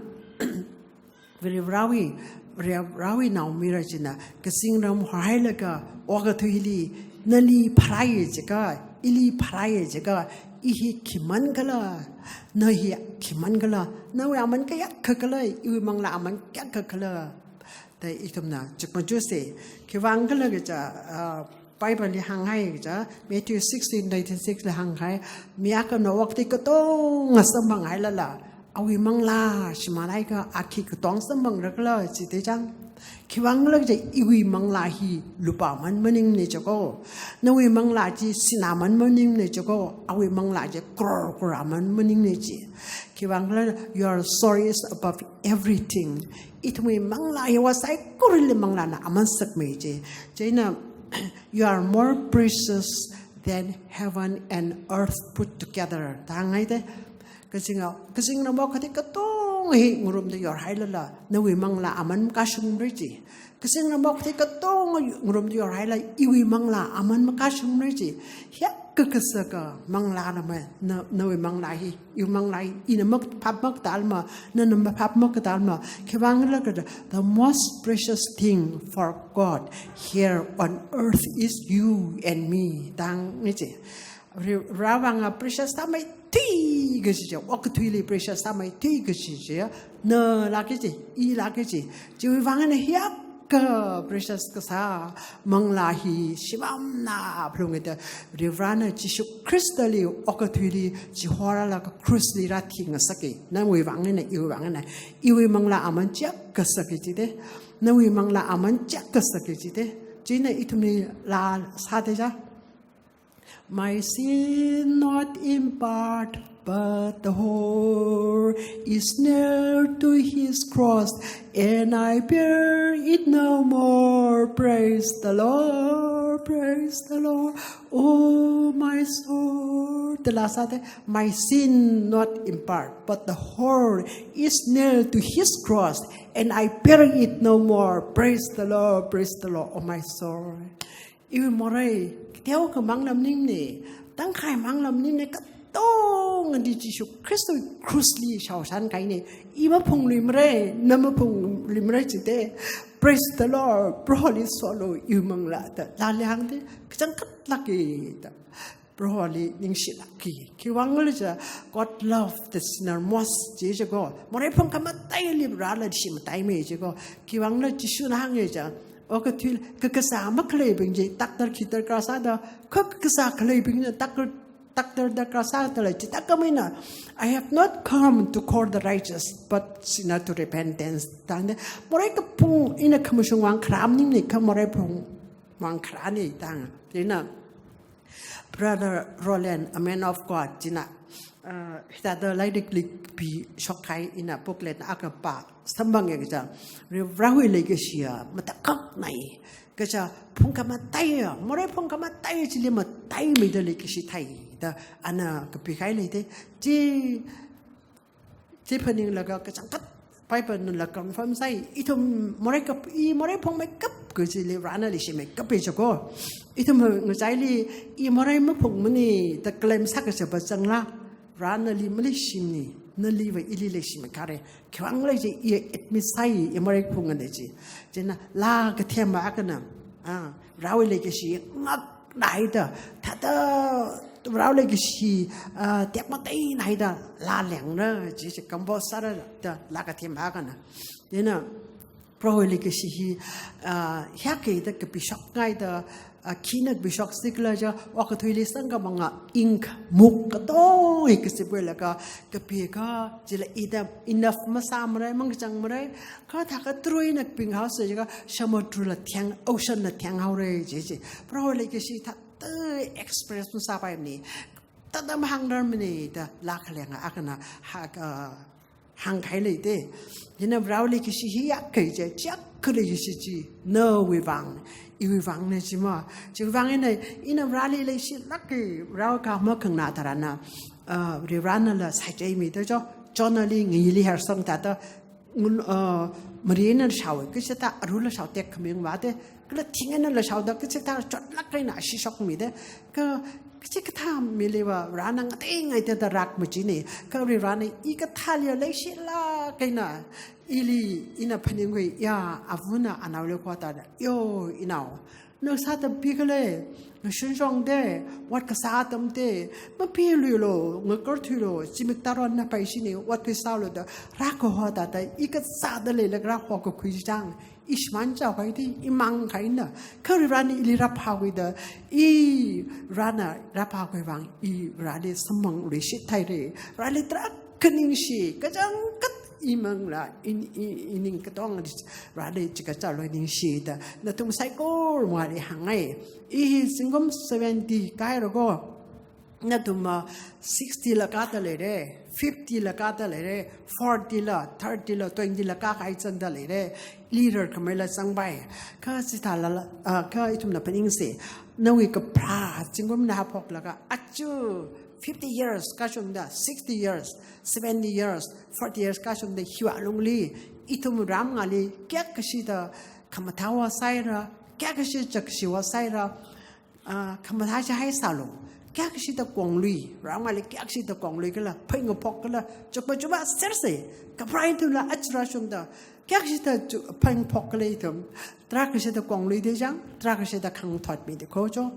Varivarawui, Varivarawui naomayara china, kazingram horhailaga, okathuili, nali pharāya jiakha, ili pharāya jiakha, i hi khi man khala, na hi khi man khala, nawui aman kayākha khala, iwui manglā aman kayākha khala, da ithumna chukmajasa. Khiwuivang khala kaja, ah, Bibleli hānghai kaja, Matthew sixteen twenty-six li hānghai, mi akhana okathui katonga samphanghailala, awui manglā shimānakha a khi katonga samphangra khala jite chang. Khiwuivang khala kaja, iwui manglā hi lupā aman maningmana jiko. Nawui manglā chi sinā aman maningmana jiko. Awui manglā chi crore crore aman maningmana ji. Khiwuivang khala, your soul is above everything. Ithumwui manglā hiva saikorali manglāna aman sakmei ji. Chieina, "You are more precious than heaven and earth put together," da hānghai te. Kazinga, kazingram okathui katonga hi ngarumda yorhailala, nawui manglā aman makashungmara ji. Kazingram okathui katonga ngarumda yorhaila, iwui manglā aman makashungmara ji. Hiyākha kasaka manglāna ma, na, nawui manglā hi, iwui manglā hi, ina maphap makadalma, nana maphap makadalma. Khiwuivang khala kaja, the most precious thing for God here on earth is you and me, da hānga ji. Ri-, Varivara vang precious sāmeithui kaji chi, okathuili precious sāmeithui kaji chi, nala kaji, ila kaji. Chiwuivang eina hiyākha ka precious kasā manglā hi shimānna phalunga da, Varivarana Jishu Khristali okathuili chihorālaga cross li rāthingasaka. Nawui vang eina, iwui vang eina, iwui manglā aman chiyākha sāki jida. Nawui manglā aman chiyākha sāki jida. Chieina ithumli laa sāda ja. My sin not in part, but the whole is nailed to his cross, and I bear it no more. Praise the Lord, praise the Lord, oh my soul. The last side, my sin not in part, but the whole is nailed to his cross, and I bear it no more. Praise the Lord, praise the Lord, oh my soul. Iwui morei, teokha manglā maningmana, tangkhai manglā maningmana, katongana Jishu Khristawui cross li shaoshan kahaina. I maphungluimara, na maphungluimara jida. Praise the Lord, Proholi solu iwui manglā da, laa lihāngda, kachangkhatlāka da, Proholi ningshilāka. Khiwuivang khala jiakha, God love the sinner most, jiakha ko. Morei phungkhamataili rālashi mataimei jiakha ko. Khiwuivang khala Jishuna hānga jiakha, okathui kakasā makhaleibing chi, doctor khi darkar sāda, kha kakasā khaleibingna doctor, doctor darkar sāda lei, chithākhamei eina, I have not come to call the righteous, but sinner to repentance. Tangda, morei kaphung ina khamashung vang kharā maningmana, kha morei phung vang kharāna tang. Chieina, Brother Roland, a man of God, china, uh, hithāda lairikli kapishok kahai ina booklet akha pā samphanga kaja, Varewui leikashiya matakhakna kaja, phungkhamataiya, morei phungkhamataiya chili mataimeida leikashi thāi da, ana kapi kahai leida, chi chi phaninglaga kachangkhat Bible nala confirm sāi, ithum morei kap-, i morei phungmeikap kajili Varena leishimeikapa jiakha ko. Ithum ngachaili i morei maphungmana da claim sā kachapa zangla, Varena nali maleishimana, naliva ili leishimeikharei. Khiwuivang khala jiakha i admit sāi, i morei phungmana ji. Chieina laa kathema akhana, ah, Varewui leikashi ngaknaida, thāda Varewui leikashi, ah, tekmateinaida laa lengna, jiakha compose sāra da laa kathema akhana. Chieina Prohowui leikashi hi, ah, hiyākha da kapishokngaida, ah, khina kapishok sikhala jiakha, okathuili sangkhamanga ink, muk katonga hi kazipwui laga kapiakha, chila ida enough masāmarei, mangkachangmarei, kha thākha tara̱ eina kapinghao sājiakha, samudra la theng, ocean la thenghaorei jiakha. Prohowui leikashi thāda express masāpaimana, thāda mahāngrarmana da laa khalenga akhana ha, ah, hāngkahai leida. Chieina Varewui leikashi hi yākkahai chi, chiyākha leikashi chi, nawui vang, iwui vangna jima. Chiwui vang eina, ina Vareli leishilāka, Varewui kha makhanganā tharanna, ah, Varivarana la saicheimida jo, Jonahli ngayili harsang thāda, ngun, ah, mari eina shaowa, kachithā arula shao tekkhami vāda, kala thing eina la shaoda, kachithā chotlāk eina shishokmida, kha, kachikathā miliva Varena ngateingaida da rak machina, kha Varena i kathāli leishilāk eina, ili ina phaningkhui, ya, avana anaoli khoda, yo, inao, na sāda pikhala, na shunshongda, ot kasā atamda, mapiluilu, ngakarthuilu, zimik tharan na paishina, ot khuisālu da, rākaho thāda, i kasāda leilāk rāhokakhui chang, i shimān chaokahaida, i mangkahaina, kha Varena ili rāphākhuida, i Varena rāphākhui vang, i Vareli samphang leishithaira, Vareli tarākha ningshi, kachangkhat i manglā, i, i, i ning katonga Vareli chikachalui ningshida, nathum saikorali hāngngai. I hi zingkum seventy kāhaira ko, nathum, ah, sixty la kāda leira, fifty la kāda leira, forty la, thirty la, twenty la kākahai zangda leira, leader khameila zangpai. Kha chithālala, ah, kha ithumna phaningsa, nawui kapharā zingkumna haophoklaga, aja fifty years kashungda, sixty years, seventy years, forty years kashungda hiwui alungli, ithum ram ngali kayākha shida khamathā vāsāhaira, kayākha shida chakshiva sāhaira, ah, khamathā chihai sālu, kayākha shida konglui, ram ngali kayākha shida konglui kala, phaning ngaphok kala, chukpa chupa serse, kapharā ithumla aja rāshungda, kayākha shida chu-, phaning phok kala ithum, tarākha shida kongluida chang, tarākha shida khangthotmida kho jo,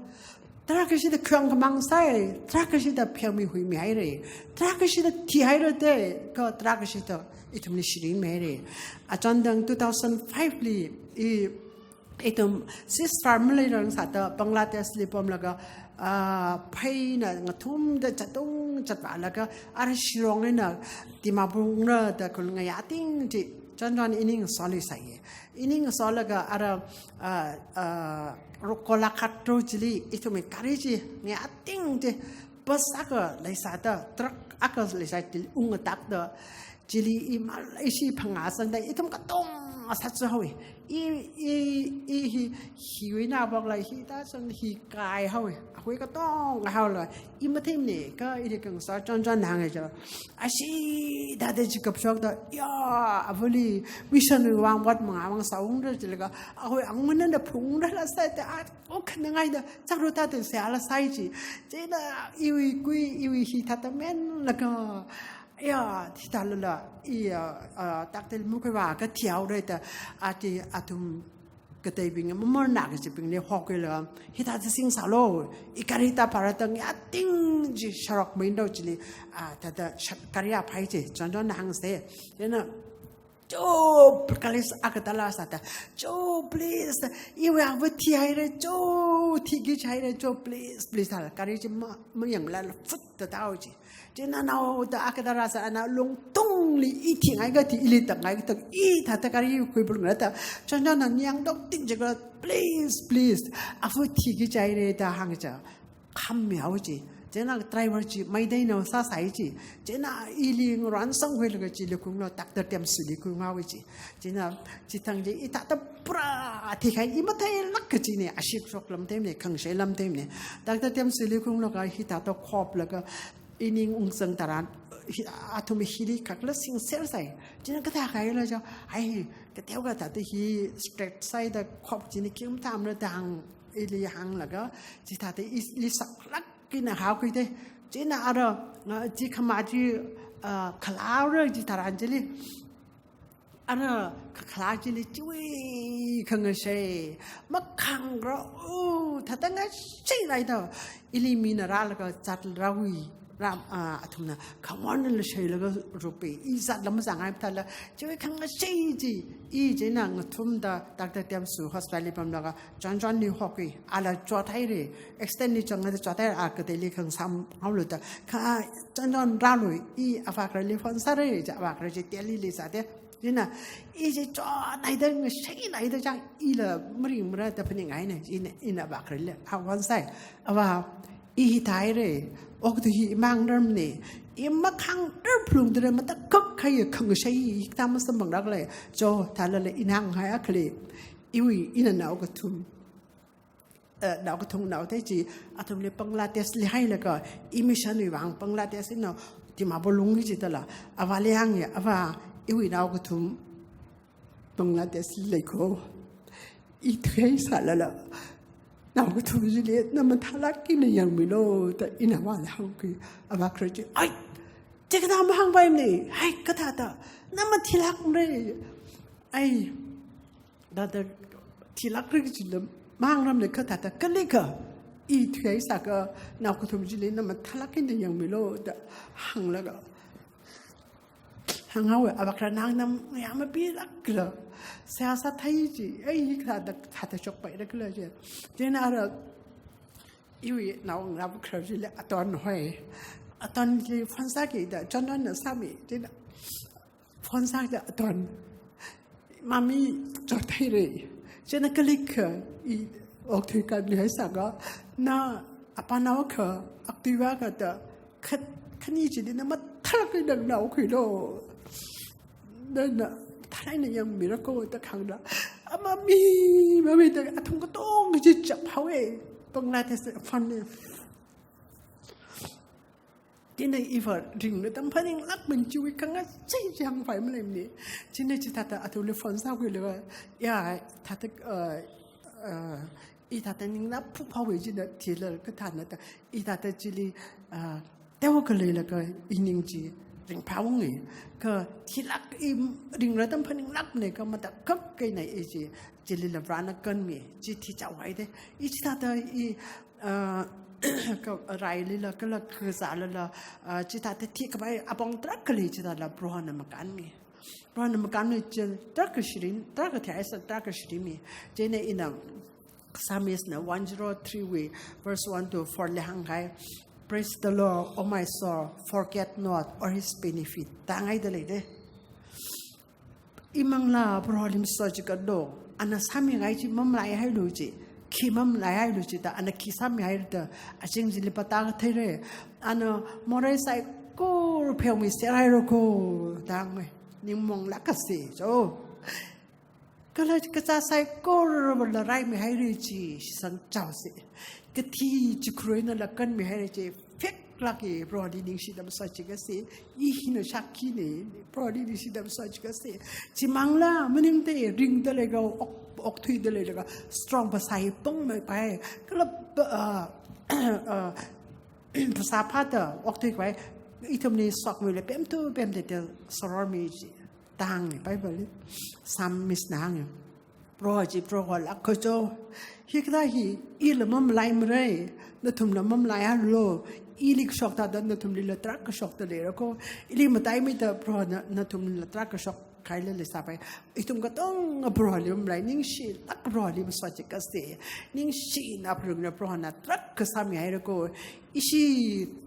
tarākha shida khayang khamang sāi, tarākha shida pheomi huimihaira, tarākha shida thihaira da, kha tarākha shida ithumli shirinmihaira. Achon tangda two thousand five li, i ithum ceasefire maleirang sāda Bangladesh li pamlaga, ah, pheina ngathumda chatung chatvālaga, ara Shillong eina Dimapur ngarāda khalei ngayā ting chi, chānchān ining sāli sāya. Ining sālaga ara, ah, ah, ro-, Golaghat ro chili ithumwui gari chi ngayā ting chi, bus akha leisāda, truck akha leisā chili ungatakda, chili i maleishi phangā sangda ithum katonga sātsuhaowa. I, i, i hi, hiwui navākla hithāda sāng hi kaihaowa. Akhawui katonga haola. I matheimana, kha ili khangasā chānchān hānga cha. Ashi, thāda chi kapshokda, ya, avali, mission wui vang ot mangā vang sāungra jilaga, akhawui angmanna phungrala sāda, a, o khanangaida, chakru thāda sāla sāi chi. Chieina, iwui kui, iwui hithāda menlaga, ya, thithālala, i, ah, ah, taktil mukhui va kathi haora da, ati athum kateibing, mamarna kachibingli hokhuilaga, hithāda sing sālu, i gari thāda phara thang ya ting chi sharok main dao chili, ah, thāda shak gari aphai chi, chānchān hāngsa. Chieina, "Cho, please," akha thāla sāda, "Cho, please, iwui ava thihaira, cho, thiki chaira, cho, please, please," thāla, gari chi ma, mayangla fut da thao chi. Chieina naoda akha thāla sā, ana lungtungli i thingai kathi, ili takngai kathā, i thāda gari khuiphungra da, chānchānna ningdok ting jiakha, "Please, please, ava thiki chaira," da hāng cha. Kham mihao chi. Chieina driver chi Meiteinao sāsai chi. Chieina ili ngarān sanghuilaga chili khuiunglo, Doctor Temsuili khuiunghaowa chi. Chieina chithang chi i thāda pura thikhai i matheilāk kachina, ashik shok lam theimana, khangashei lam theimana. Doctor Temsuili khuiunglaga hithāda khoplaga ining ungsang tharan, hi, athum hili khakla singser sai. Chieina kathā kahaila cha, ai, kateokha thāda hi straight sāda khop china khim thamra da hāng, ili hānglaga, chithāda ili saklāk eina haokhuida. Chieina ara, ah, chi khamā chi, ah, khalaora chitharan chili. Ara kakhala chili chiwui khangashei, makhangra, u, thāda ngashei laida. Ili mina rālaga zatlawi, rā, ah, athumna, "Come on," la sheilaga rupe, i zatla mazangai thāla, chiwui khangashei chi, i chieina ngathumda, Doctor Temsu hospital li pamlaga, chānchānli hokhui, ala chothaira, accident li changda chothaira, a kateili khangasam haolu da, kha chānchān rālu, i avākrali phone sāra, cha avākra chi Delhi li sāda, chieina, i chi chothaida ngashei laida cha, ila maringmara da phaningngaina, ina, ina avākrali, a phone sāi, "Avā, i hithāhaira, okathui hi mangngararmana, i makhangarar phalungda matakhak kahai khangashei hithā masamphanglākla, cho," thālala ina hānghai akhali, iwui ina naokathum, eh, naokathum naothei chi, athumli Bangladesh li hailaga, i mission wui vang Bangladesh eina Dimapur lungki chithāla, avāli hānga, "Avā, iwui naokathum Bangladesh li leiko. I thuihai sālala, naokathum chili na mathālāk eina yangmilu," da ina avāli hāngkhui, avākra chi, "Ai, chikathā mahāngpaimana, hai, kathāda, na mathilākmara, ai, thāda thilākra kajila mangngararmana, kha thāda kalikha, i thuihai sākha, naokathum chili na mathālāk eina yangmilu," da hānglaga hānghaowa, avākra nang nam ya mapilākla. Seihā sāthei chi, ai, kathāda, thāda shokpailākla chi. Chieina ara, iwui naongarā avākra chili Aton hoi. Atonli phone sākida, chānchānna sāmi, chieina phone sāda Aton. "Mummy chothaira. Chieina kalikha i okathui kanli haisākha, na apānao akha, aktui akha thāda, kha, khani chili na mathālāk eina ngaokhuilu. Na, na mathālāk eina yangmira ko," da hāngda. "A mummy, mummy," da athum katonga chi chaphaowa, Bangladesh phone li. Chieina iva ringra atam phaninglākmana, chiwui khangashei chi hāngpai maleimana. Chieina chithāda athumli phone sākhuilaga, ya, thāda, uh, uh, i thāda ningna phuphaowa chieina thila kathāna da, i thāda chili, uh, teokha leilaga ining chi ringphāunga. Kha thilāk i ringra atam phaninglākmana, kha matakhak eina i chi, chilila Varena kanmi, chi thichaohaida. I chithāda i, ah, kha railila kala kazālala, ah, chithāda thikhavai apong tarākha lei chithāla Prohona makanmi. Prohona makānmei chi, tarākha shirin, tarākha theisa, tarākha shirinmi. Chieina ina Psalmist na one zero three wui verse one to four li hāngkahai, "Praise the Lord, O my soul, forget not all his benefit." Tāngaida lei de. Imanglā Proholi masot chi katlo, ana sāmingai chi mamalaihailo chi, khi mamalaihailo chi da, ana khi sāmihai da, aching chili pātākha theira, ana morei saikora pheomiserhaira ko, tāngai, ningmaonglākase, jo. Kala kachā saikorala raimehaira chi, shitsang chaose. Kathi chikhuruinala kanmihaira chi, pheklāka, Proholi ningshida masot chi kase, i hina shākhine, Proholi ningshida masot chi kase. Chimanglā, maningda, ringda leiga, ok, okthuida leilaga, strong phasā hi pāngmeipai, kala, ah, ah, phasā phāda okthuipai, ithumli sokmila pemthu pemtete sorormi chi. Tāngai Bible li, Psalmist na hānga. Proho chi Proholāka jo. Hikathā hi, ila mamalaimara, nathumla mamalaihalu. Ili kashok thāda nathumlila tarākha kashokda leira ko. Ili mataimida Prohona nathumlila tarākha kashokkahaila leisāpai. Ithum katonga Proholi mamalai, ningshilāk Proholi masot chi kase. Ningshina phalungla Prohona tarākha sāmihaira ko. Ishi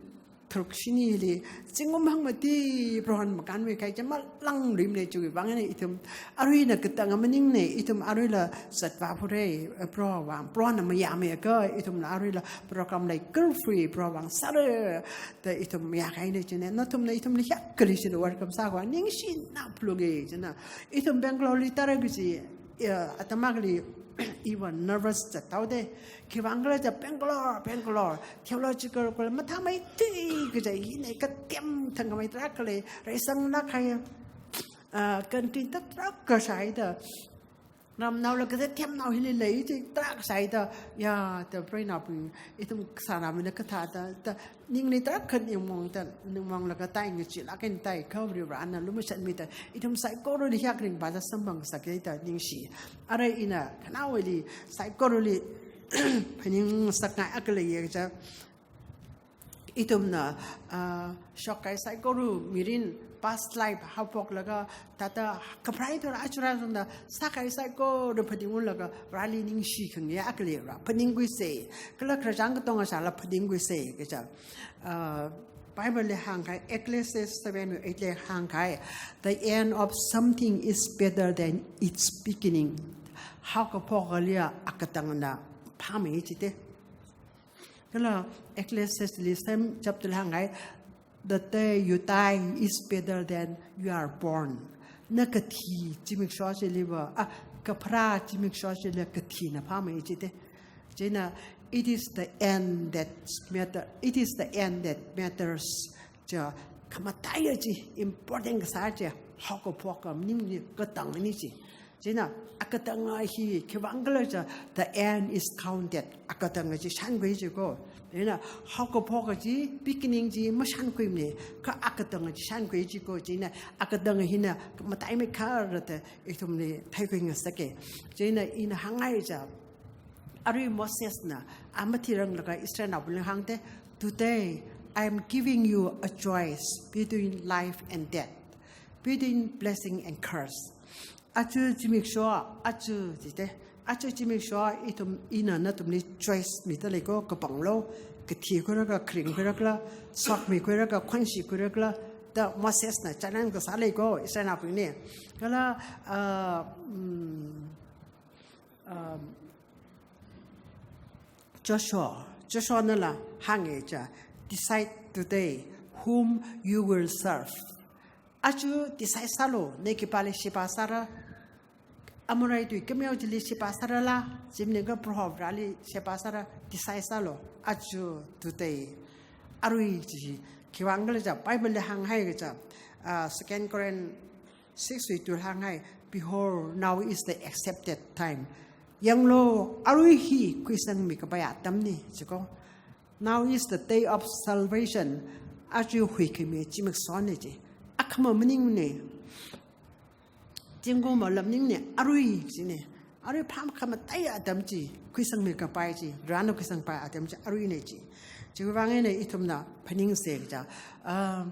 tharuk shinili, zingkum hangmati Prohona makānmei kahai chi malāngluimana, chiwui vang eina ithum aruina katang maningne, ithum aruila zatvāphura, Proho vang, Prohona mayāmiakha, ithumla aruila program lei carefree, Proho vang sāra da ithum mayākahaina china, nathumna ithumli hiyākha kali china welcome sākhavai, ningshina phalunga china. Ithum Bangalore li tāra kaji, ya, atam akhali, iva nervous zathaoda. Khiwuivang khala jiakha Bangalore, Bangalore, theological college mathāmeithui kaja, hina kathem thangkhamei tarākha lei, reisanglāk kahai, ah, canteen tarākha shāhaida. Ramnaola kathemnao hili lei chi tarākha shāhaida, ya, da preinaobing, ithum sānāmina kathāda, da, ningli tarākha ningmaongda, ningmaonglaga tāngai chila khangatai kha Varivarana lumashanmida, ithum saikorali hiyākha ringphāda samphang sāki da ningshi. Arui ina khanaowali saikorali phaningsakngai akha leiya kaja, ithumna, ah, shokkahai saikora mirin past life haophoklaga, thāda kapharā thora achura zangda sākahai saikora phaningunglaga, Vareli ningshi khangaya akha leira, phaningkhuisa, kala khararchān katonga sāla phaningkhuisa kaja. Ah, Bible li hāngkahai, Ecclesiastes seven eight li hāngkahai, "The end of something is better than its beginning." Haokaphokali akatangna phāmei chite. Kala Ecclesiastes li same chapter li hāngkahai, "The day you die is better than you are born." Na kathi zimiksho chiliva, ah, kapharā zimiksho chili kathina phāmei chite. Chieina, it is the end that matter, it is the end that matters. Chi khamataiya chi, important kasā chi, haokaphoka maningmana, katangna chi. Chieina, akatanga hi, khiwuivang khala jiakha, the end is counted. Akatanga chi shānkhui chi ko. Chieina, haokaphoka chi, beginning chi mashankhuimana, kha akatanga chi shānkhui chi ko. Chieina, akatanga hina mataimei kharada ithumli theikhui ngasaka. Chieina, ina hāngngai jiakha, arui Mosesna, a mathiranglaga Israelnaobingli hāngda, "Today, I am giving you a choice between life and death, between blessing and curse." Aja zimiksho, aja chite, aja zimiksho ithum, ina nathumli choice mida lei ko, kapanglo, kathi khuira khala, kharing khuira khala, sokmi khuira khala, khonshi khuira khala, da Mosesna challenge kasā lei ko, Israelnaobingli. Kala, ah, mm, um, Joshua, Joshuanala hānga jiakha, "Decide today whom you will serve." Aja decide sālu, na khipāli sheba sāra, Amorite tui kameo chili sheba sārala, chimningkha Proho Vareli sheba sāra, decide sālu, aja, today. Arui chi, khiwuivang khala jiakha, Bible li hānghai kaja, ah, Second Corinth six wui two hānghai, "Behold, now is the accepted time." Yanglu, arui hi khuisangmi kapai atamna, chi ko. "Now is the day of salvation." Aja huikhami zimikshona chi. Akhama maningna. Zingkum malam maningna, arui china. Arui phākhamataiya atam chi, khuisangmi kapai chi, Varena khuisangpai atam chi, aruina chi. Chiwuivang eina ithumna phaningsa kaja. Ah,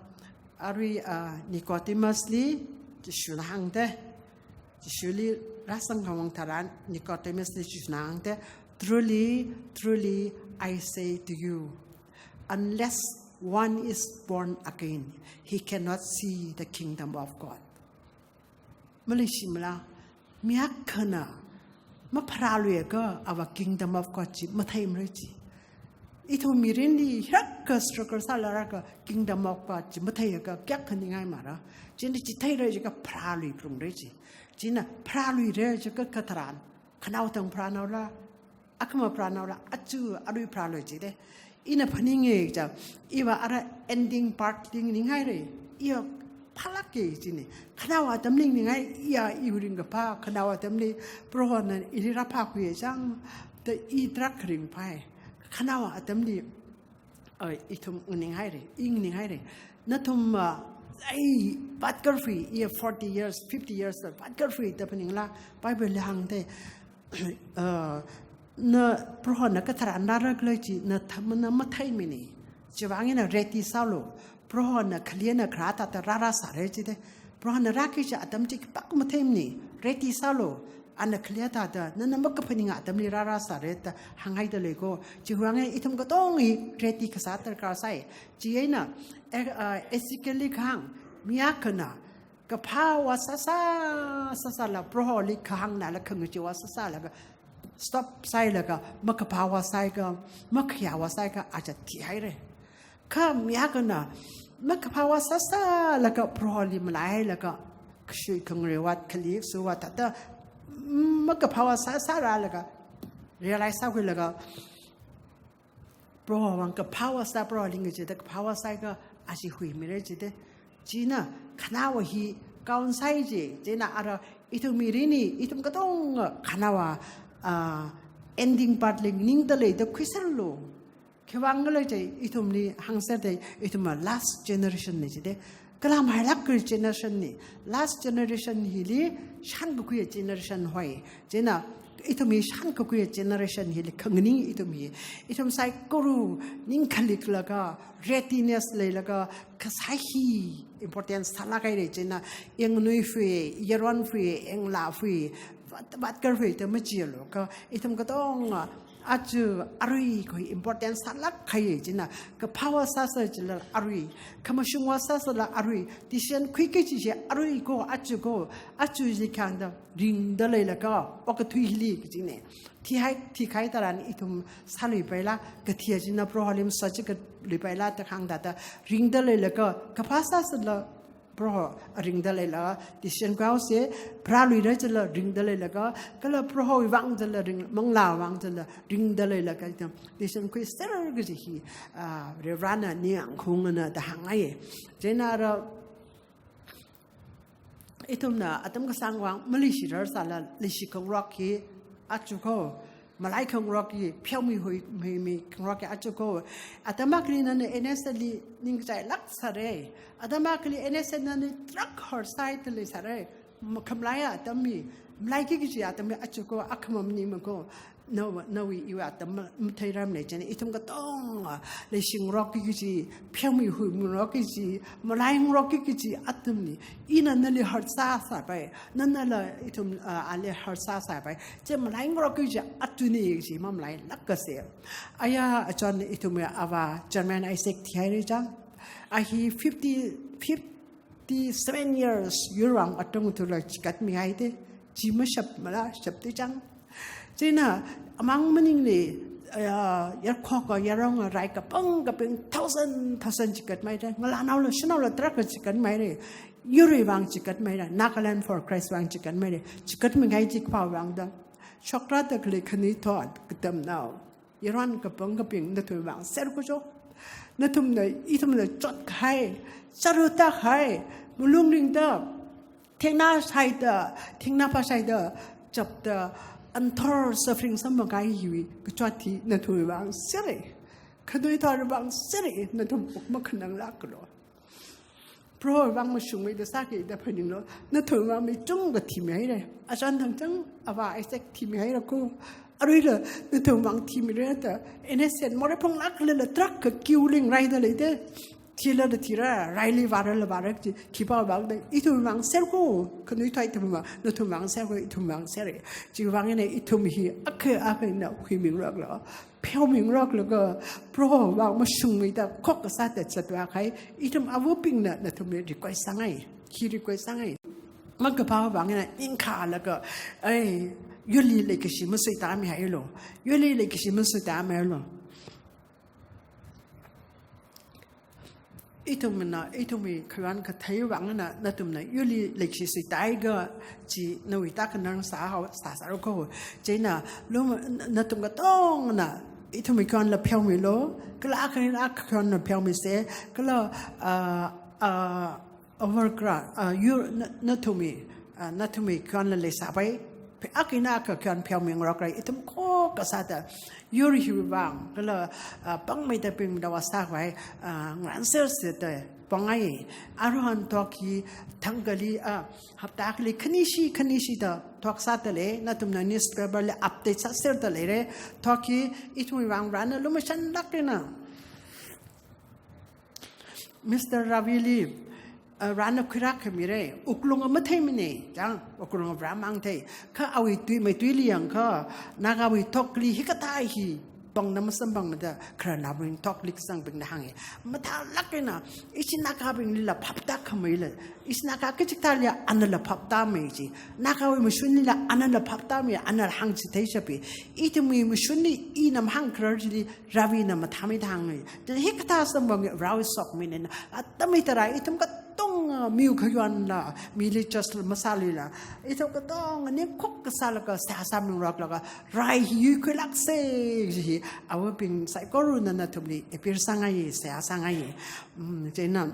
arui, ah, Nicodemus li, Jishuna hāngda, Jishuli rāsangkhavai tharan Nicodemus li Jishuna hāngda, "Truly, truly, I say to you, unless one is born again, he cannot see the kingdom of God." Maleishimala, mi akhana mapharāluiakha ava kingdom of God chi matheimarei chi. Ithum mirinli hiyākha struggle sālaga kingdom of God chi matheiakha kayākha ningngaimara. Chieina chitheira jiakha pharāluiphalungra chi. Chieina pharāluira jiakha katharan, khanao thang pharānaola, akhama pharānaola, aja arui pharālui jida. Ina phaninga chang, iva ara ending part li nganinghaira. Iya phālāka china. Khanao atamli nganinghai, iya iwui ringkaphā, khanao atamli Prohona ili rāphākhuiya chang, da i tarākha ringphāi. Khanao atamli, uh, ithum nganinghaira, i nganinghaira. Nathum, uh, ai, vātkarfui, iya forty years, fifty years, vātkarfui da phaningla, Bible li hāngda, uh, na Prohona katharan rāra khala chi, na tham-, na matheimana. Chiwui vang eina ready sālu. Prohona khaleiya kharā thāda rārāsāra jida. Prohona rāki kaji atam chi khipākha matheimana. Ready sālu. Ana khaleiya thāda, nana makaphaninga atamli rārāsāra da hānghaida lei ko. Chiwui vang eina ithum katonga ready kasā darkar sai. Chieina, eh, uh, Ezekiel li kahāng, mi akhana kaphāva sāsā, sāsāla Proholi kahāngnala khangacheewa sāsālaga, stop sāhailaga, makaphāva sāhaiakha, makhayāva sāhaiakha, aja thihaira. Kha mi akhana makaphāva sāsālaga Proholi malaihailaga, kashui khangarei vāt khali suva thāda, mm, makaphāva sāsālaga, realize sākhuilaga, Proho vang kaphāva sā, Proholi ngachida kaphāva sāhaiakha aja huimira jida. Chieina khanao hi count sāi ji. Chieina ara ithum mirinli, ithum katonga khanaowa, ah, ending part li nganingda lei da khuiserlu. Khiwui vang khala chi ithumli hāngserda, ithum last generation na jida. Kala mahailāk kaji generation na, last generation hili shānkakhui generation hoi. Chieina ithum hi shānkakhui generation hili khanganing ithum hi. Ithum saikora ning khaliklaga, readiness leilaga, kasā hi important sālāk haira. Chieina yangnui fui, yaron fui, yanglā fui, vāt, vātkarfui da machialu. Kha ithum katonga aja arui khui important sālāk kahai china, kaphāva sāsā chila arui, khamashungva sāsāla arui, decision khuiki kaji chi arui ko, aja ko, aja chi khangda ringda leilaga, okathui hili kajina. Thihai, thikahai tharan ithum sāluipaila, kathi china Proholi masā chi kaluipaila da khangda da ringda leilaga, kaphā sāsāla Proho ringda leilaga, decision khuihaosa, pharāluira chila ringda leilaga, kala Prohowui vang chila ring, manglāwui vang chila ringda leilaga, ithum decision khuiser kaji hi, ah, Reverend na ningyāng khaungana da hāngngai. Chieina ara, ithumna atam kasāngwui vang maleishirar sāla, leishikhangarok hi aja ko, malaikhangarok hi, pheomi hui, mi, mikhangarok hi aja ko. Atam akhali nana N S L li ningkachailāk sāra. Atam akhali N S L nana tarākha hurt sāhaida leisāra. Ma-, khamalaiya atam hi, malaiki kaji atam hi aja ko, akhama maningmana ko. Nawui, nawui iwui atam ma-, matheirarmana china, ithum katonga, ah, leishingarok kaji, pheomi huimingarok kaji, malaingarok kaji atamna. Ina nali hurt sāsāpai, nanala ithum, ah, ali hurt sāsāpai. Chi malaingarok kaji atuni kaji mamalailākasa. Aya, achon ithumwui ava Chairman Isaac thihaira chang. A hi fifty, fifty-seven years yurwui vang atung thula chikatmihaida, chi mashapmala shapda chang. Chieina amang maningli, ah, yarkhoka, yaronga, rai kapang kaping thousand, thousand chikatmihaira. Ngalānaola, shanaola tarākha chikatmihaira. Yurwui vang chikatmihaira. Nagaland for Christ vang chikatmihaira. Chikatmihai chi khipāwui vang da. Shokra da khalei khanuithot katamnao, yaron kapang kaping nathumwui vang ser kujo. Nathumna, ithumna chotkahai, charutakahai, malung ringda, thingna shaida, thingna phāshaida, chapda, anthor suffering samphangkahai hiwui kachot hi nathumwui vang sera. Khanuithotwui vang sera, nathum wuk makhananglāklo. Prohowui vang mashungmeida sāki da phaninglo, nathumwui vang mi chungkha thimihaira. Achon thangchang, ava Isaac thimihaira ko. Aruila nathumwui vang thimira da, N S L morei phunglāk khalala tarākha queue li ngaraida leida. Thila da thira, raili vārala vāra, chi, khipāwui vang da, ithumwui vang serko, khanuithot ithumwui vang, nathumwui vang serko, ithumwui vang sera. Chiwui vang eina ithum hi, akha, akha eina huimingarokla, pheomingarok laga, Prohowui vang mashungmeida, khokkha sāda zatvākhavai, ithum avabingna, nathumli request sāngai, hi request sāngai. Makaphāwui vang eina, ningkhalaga, ai, yurli leikashi masuitāmihailu, yurli leikashi masuitāmihailu. Ithumna, ithumwui khayon kathei vang eina, nathumna yurli leikashi suitāhai kaji nawui tākhanang sāhao, sā sārako. Chieina, lum, nathum katongna, ithumwui khayonla pheomilu, kala akha, akha khayonla pheomise, kala, ah, ah, overground, ah, yur, na, nathumwui, ah, nathumwui khayonla leisāpai, phe-, akha eina akha khayon pheomingarokra, ithum khokkha sāda, yur hiwui vang, kala, ah, pāngmeida pingda vāsākhavai, ah, ngaranserserda pongai, aruihon thok hi thangkhali, ah, hapta akhali khanishi, khanishi da thok sāda lei, nathumna newspaper li update sāserda leira, thok hi ithumwui vang Varena lumashanlāk eina. Mister Ravili, uh, Varena khuirākhamira, wuklunga matheimana, chang, wuklunga Varemang thei. Kha awui tui, maituili yangakha, Nagawui thokli hikathā hi, pangna masamphangmada, khararnaobing thokli kazangbingna hānga. Mathālāk eina, ishi Nagabinglila phaptākhameila, ishi Naga kachikathāli anala phaptāmei chi. Nagawui mashunlila anala phaptāmei, anala hāngchitheishapi. Ithumwui mashunli ina mahāngkharar chili, Ravina mathāmeida hānga. Chieina hikathā samphang Varewui sokmina, atam hitharan ithum katonga, uh, miwui khayonla, mili judge la masāluila, ithum katonga, ning khokkha sālaga, seihā sāmingaroklaga, rai hi yuikhuilāksa, chi hi, avabing saikorana nathumli appeal sāngai, seihā sāngai. Mm, chieina,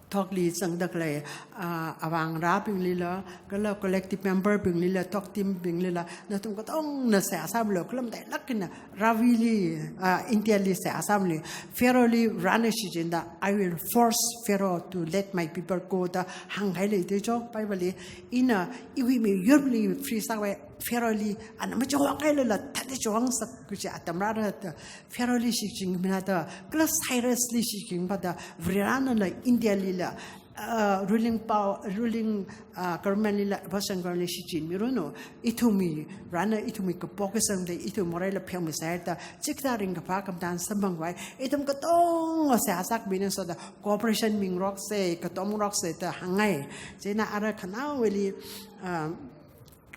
thokli zangda khalei, ah, avāngarābinglila, kala collective member binglila, thok team binglila, nathum katongna seihā sāmilu, kala matailāk eina Ravili, ah, India li seihā sāmilu, Pharaohli Varena shichinda, "I will force Pharaoh to let my people go," da hāngkahai lei da chi, Bible li, ina iwui miyurli free sākhavai, Pharaohli, ana machonhailala, thāda chonsak kaji atam rāra da, Pharaohli shichinmida, kala Cyrusli shichinmida, Varenala India lila, uh, ruling power, ruling, uh, government lila, Persian government li shichinmiranu, ithumwui, Varena ithumwui kapo kasangda, ithum moreila pheomisai da, chikathā ringkaphā kamathān samphangkhavai, ithum katonga seihā sākhamina soda, cooperation mingaroksa, katom ngaroksa da hāngngai. Chieina ara khanaowali, um,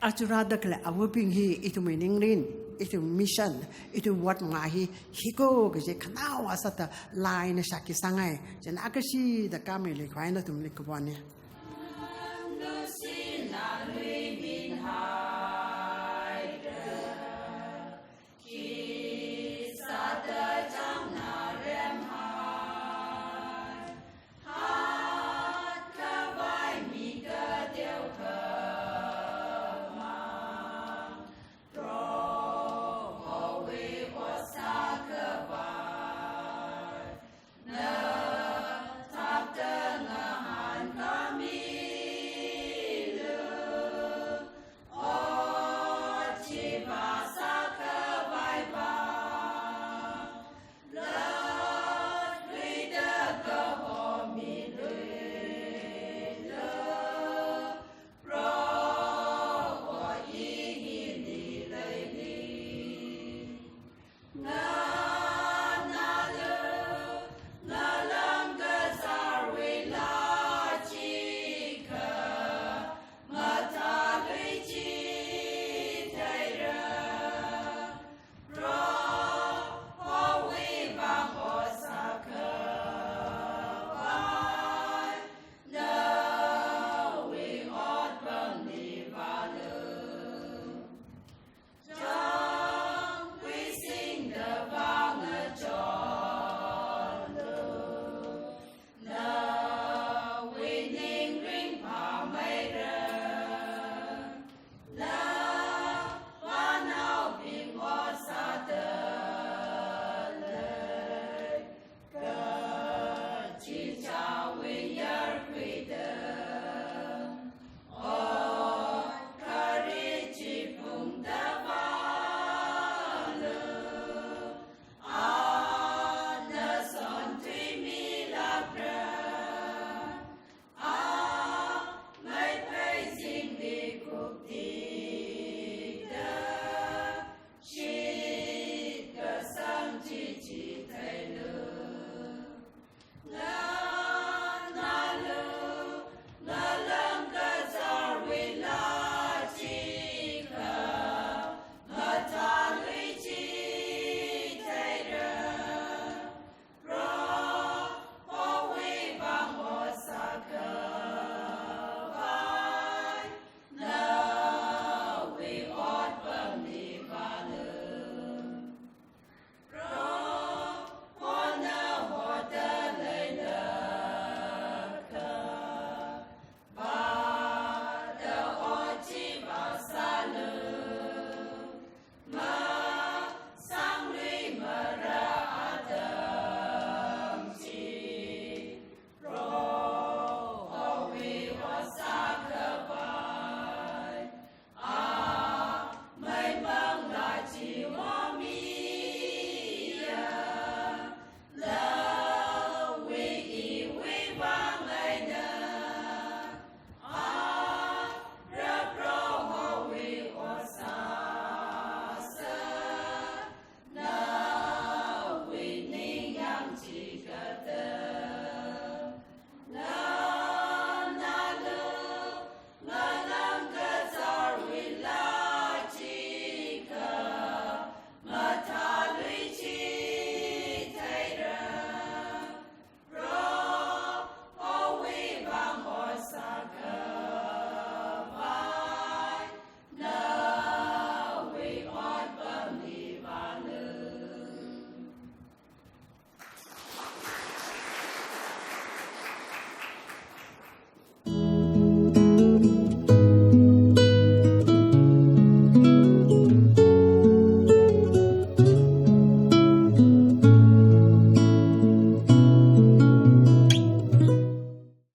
aja rāda khalei avabing hi ithumwui ningrin, ithum mission, ithum vātnga hi, hiko kaji khanaowa sāda laa eina shākhui sāngai. Chieina akhashi da khamei leikhavai nathumli kapona.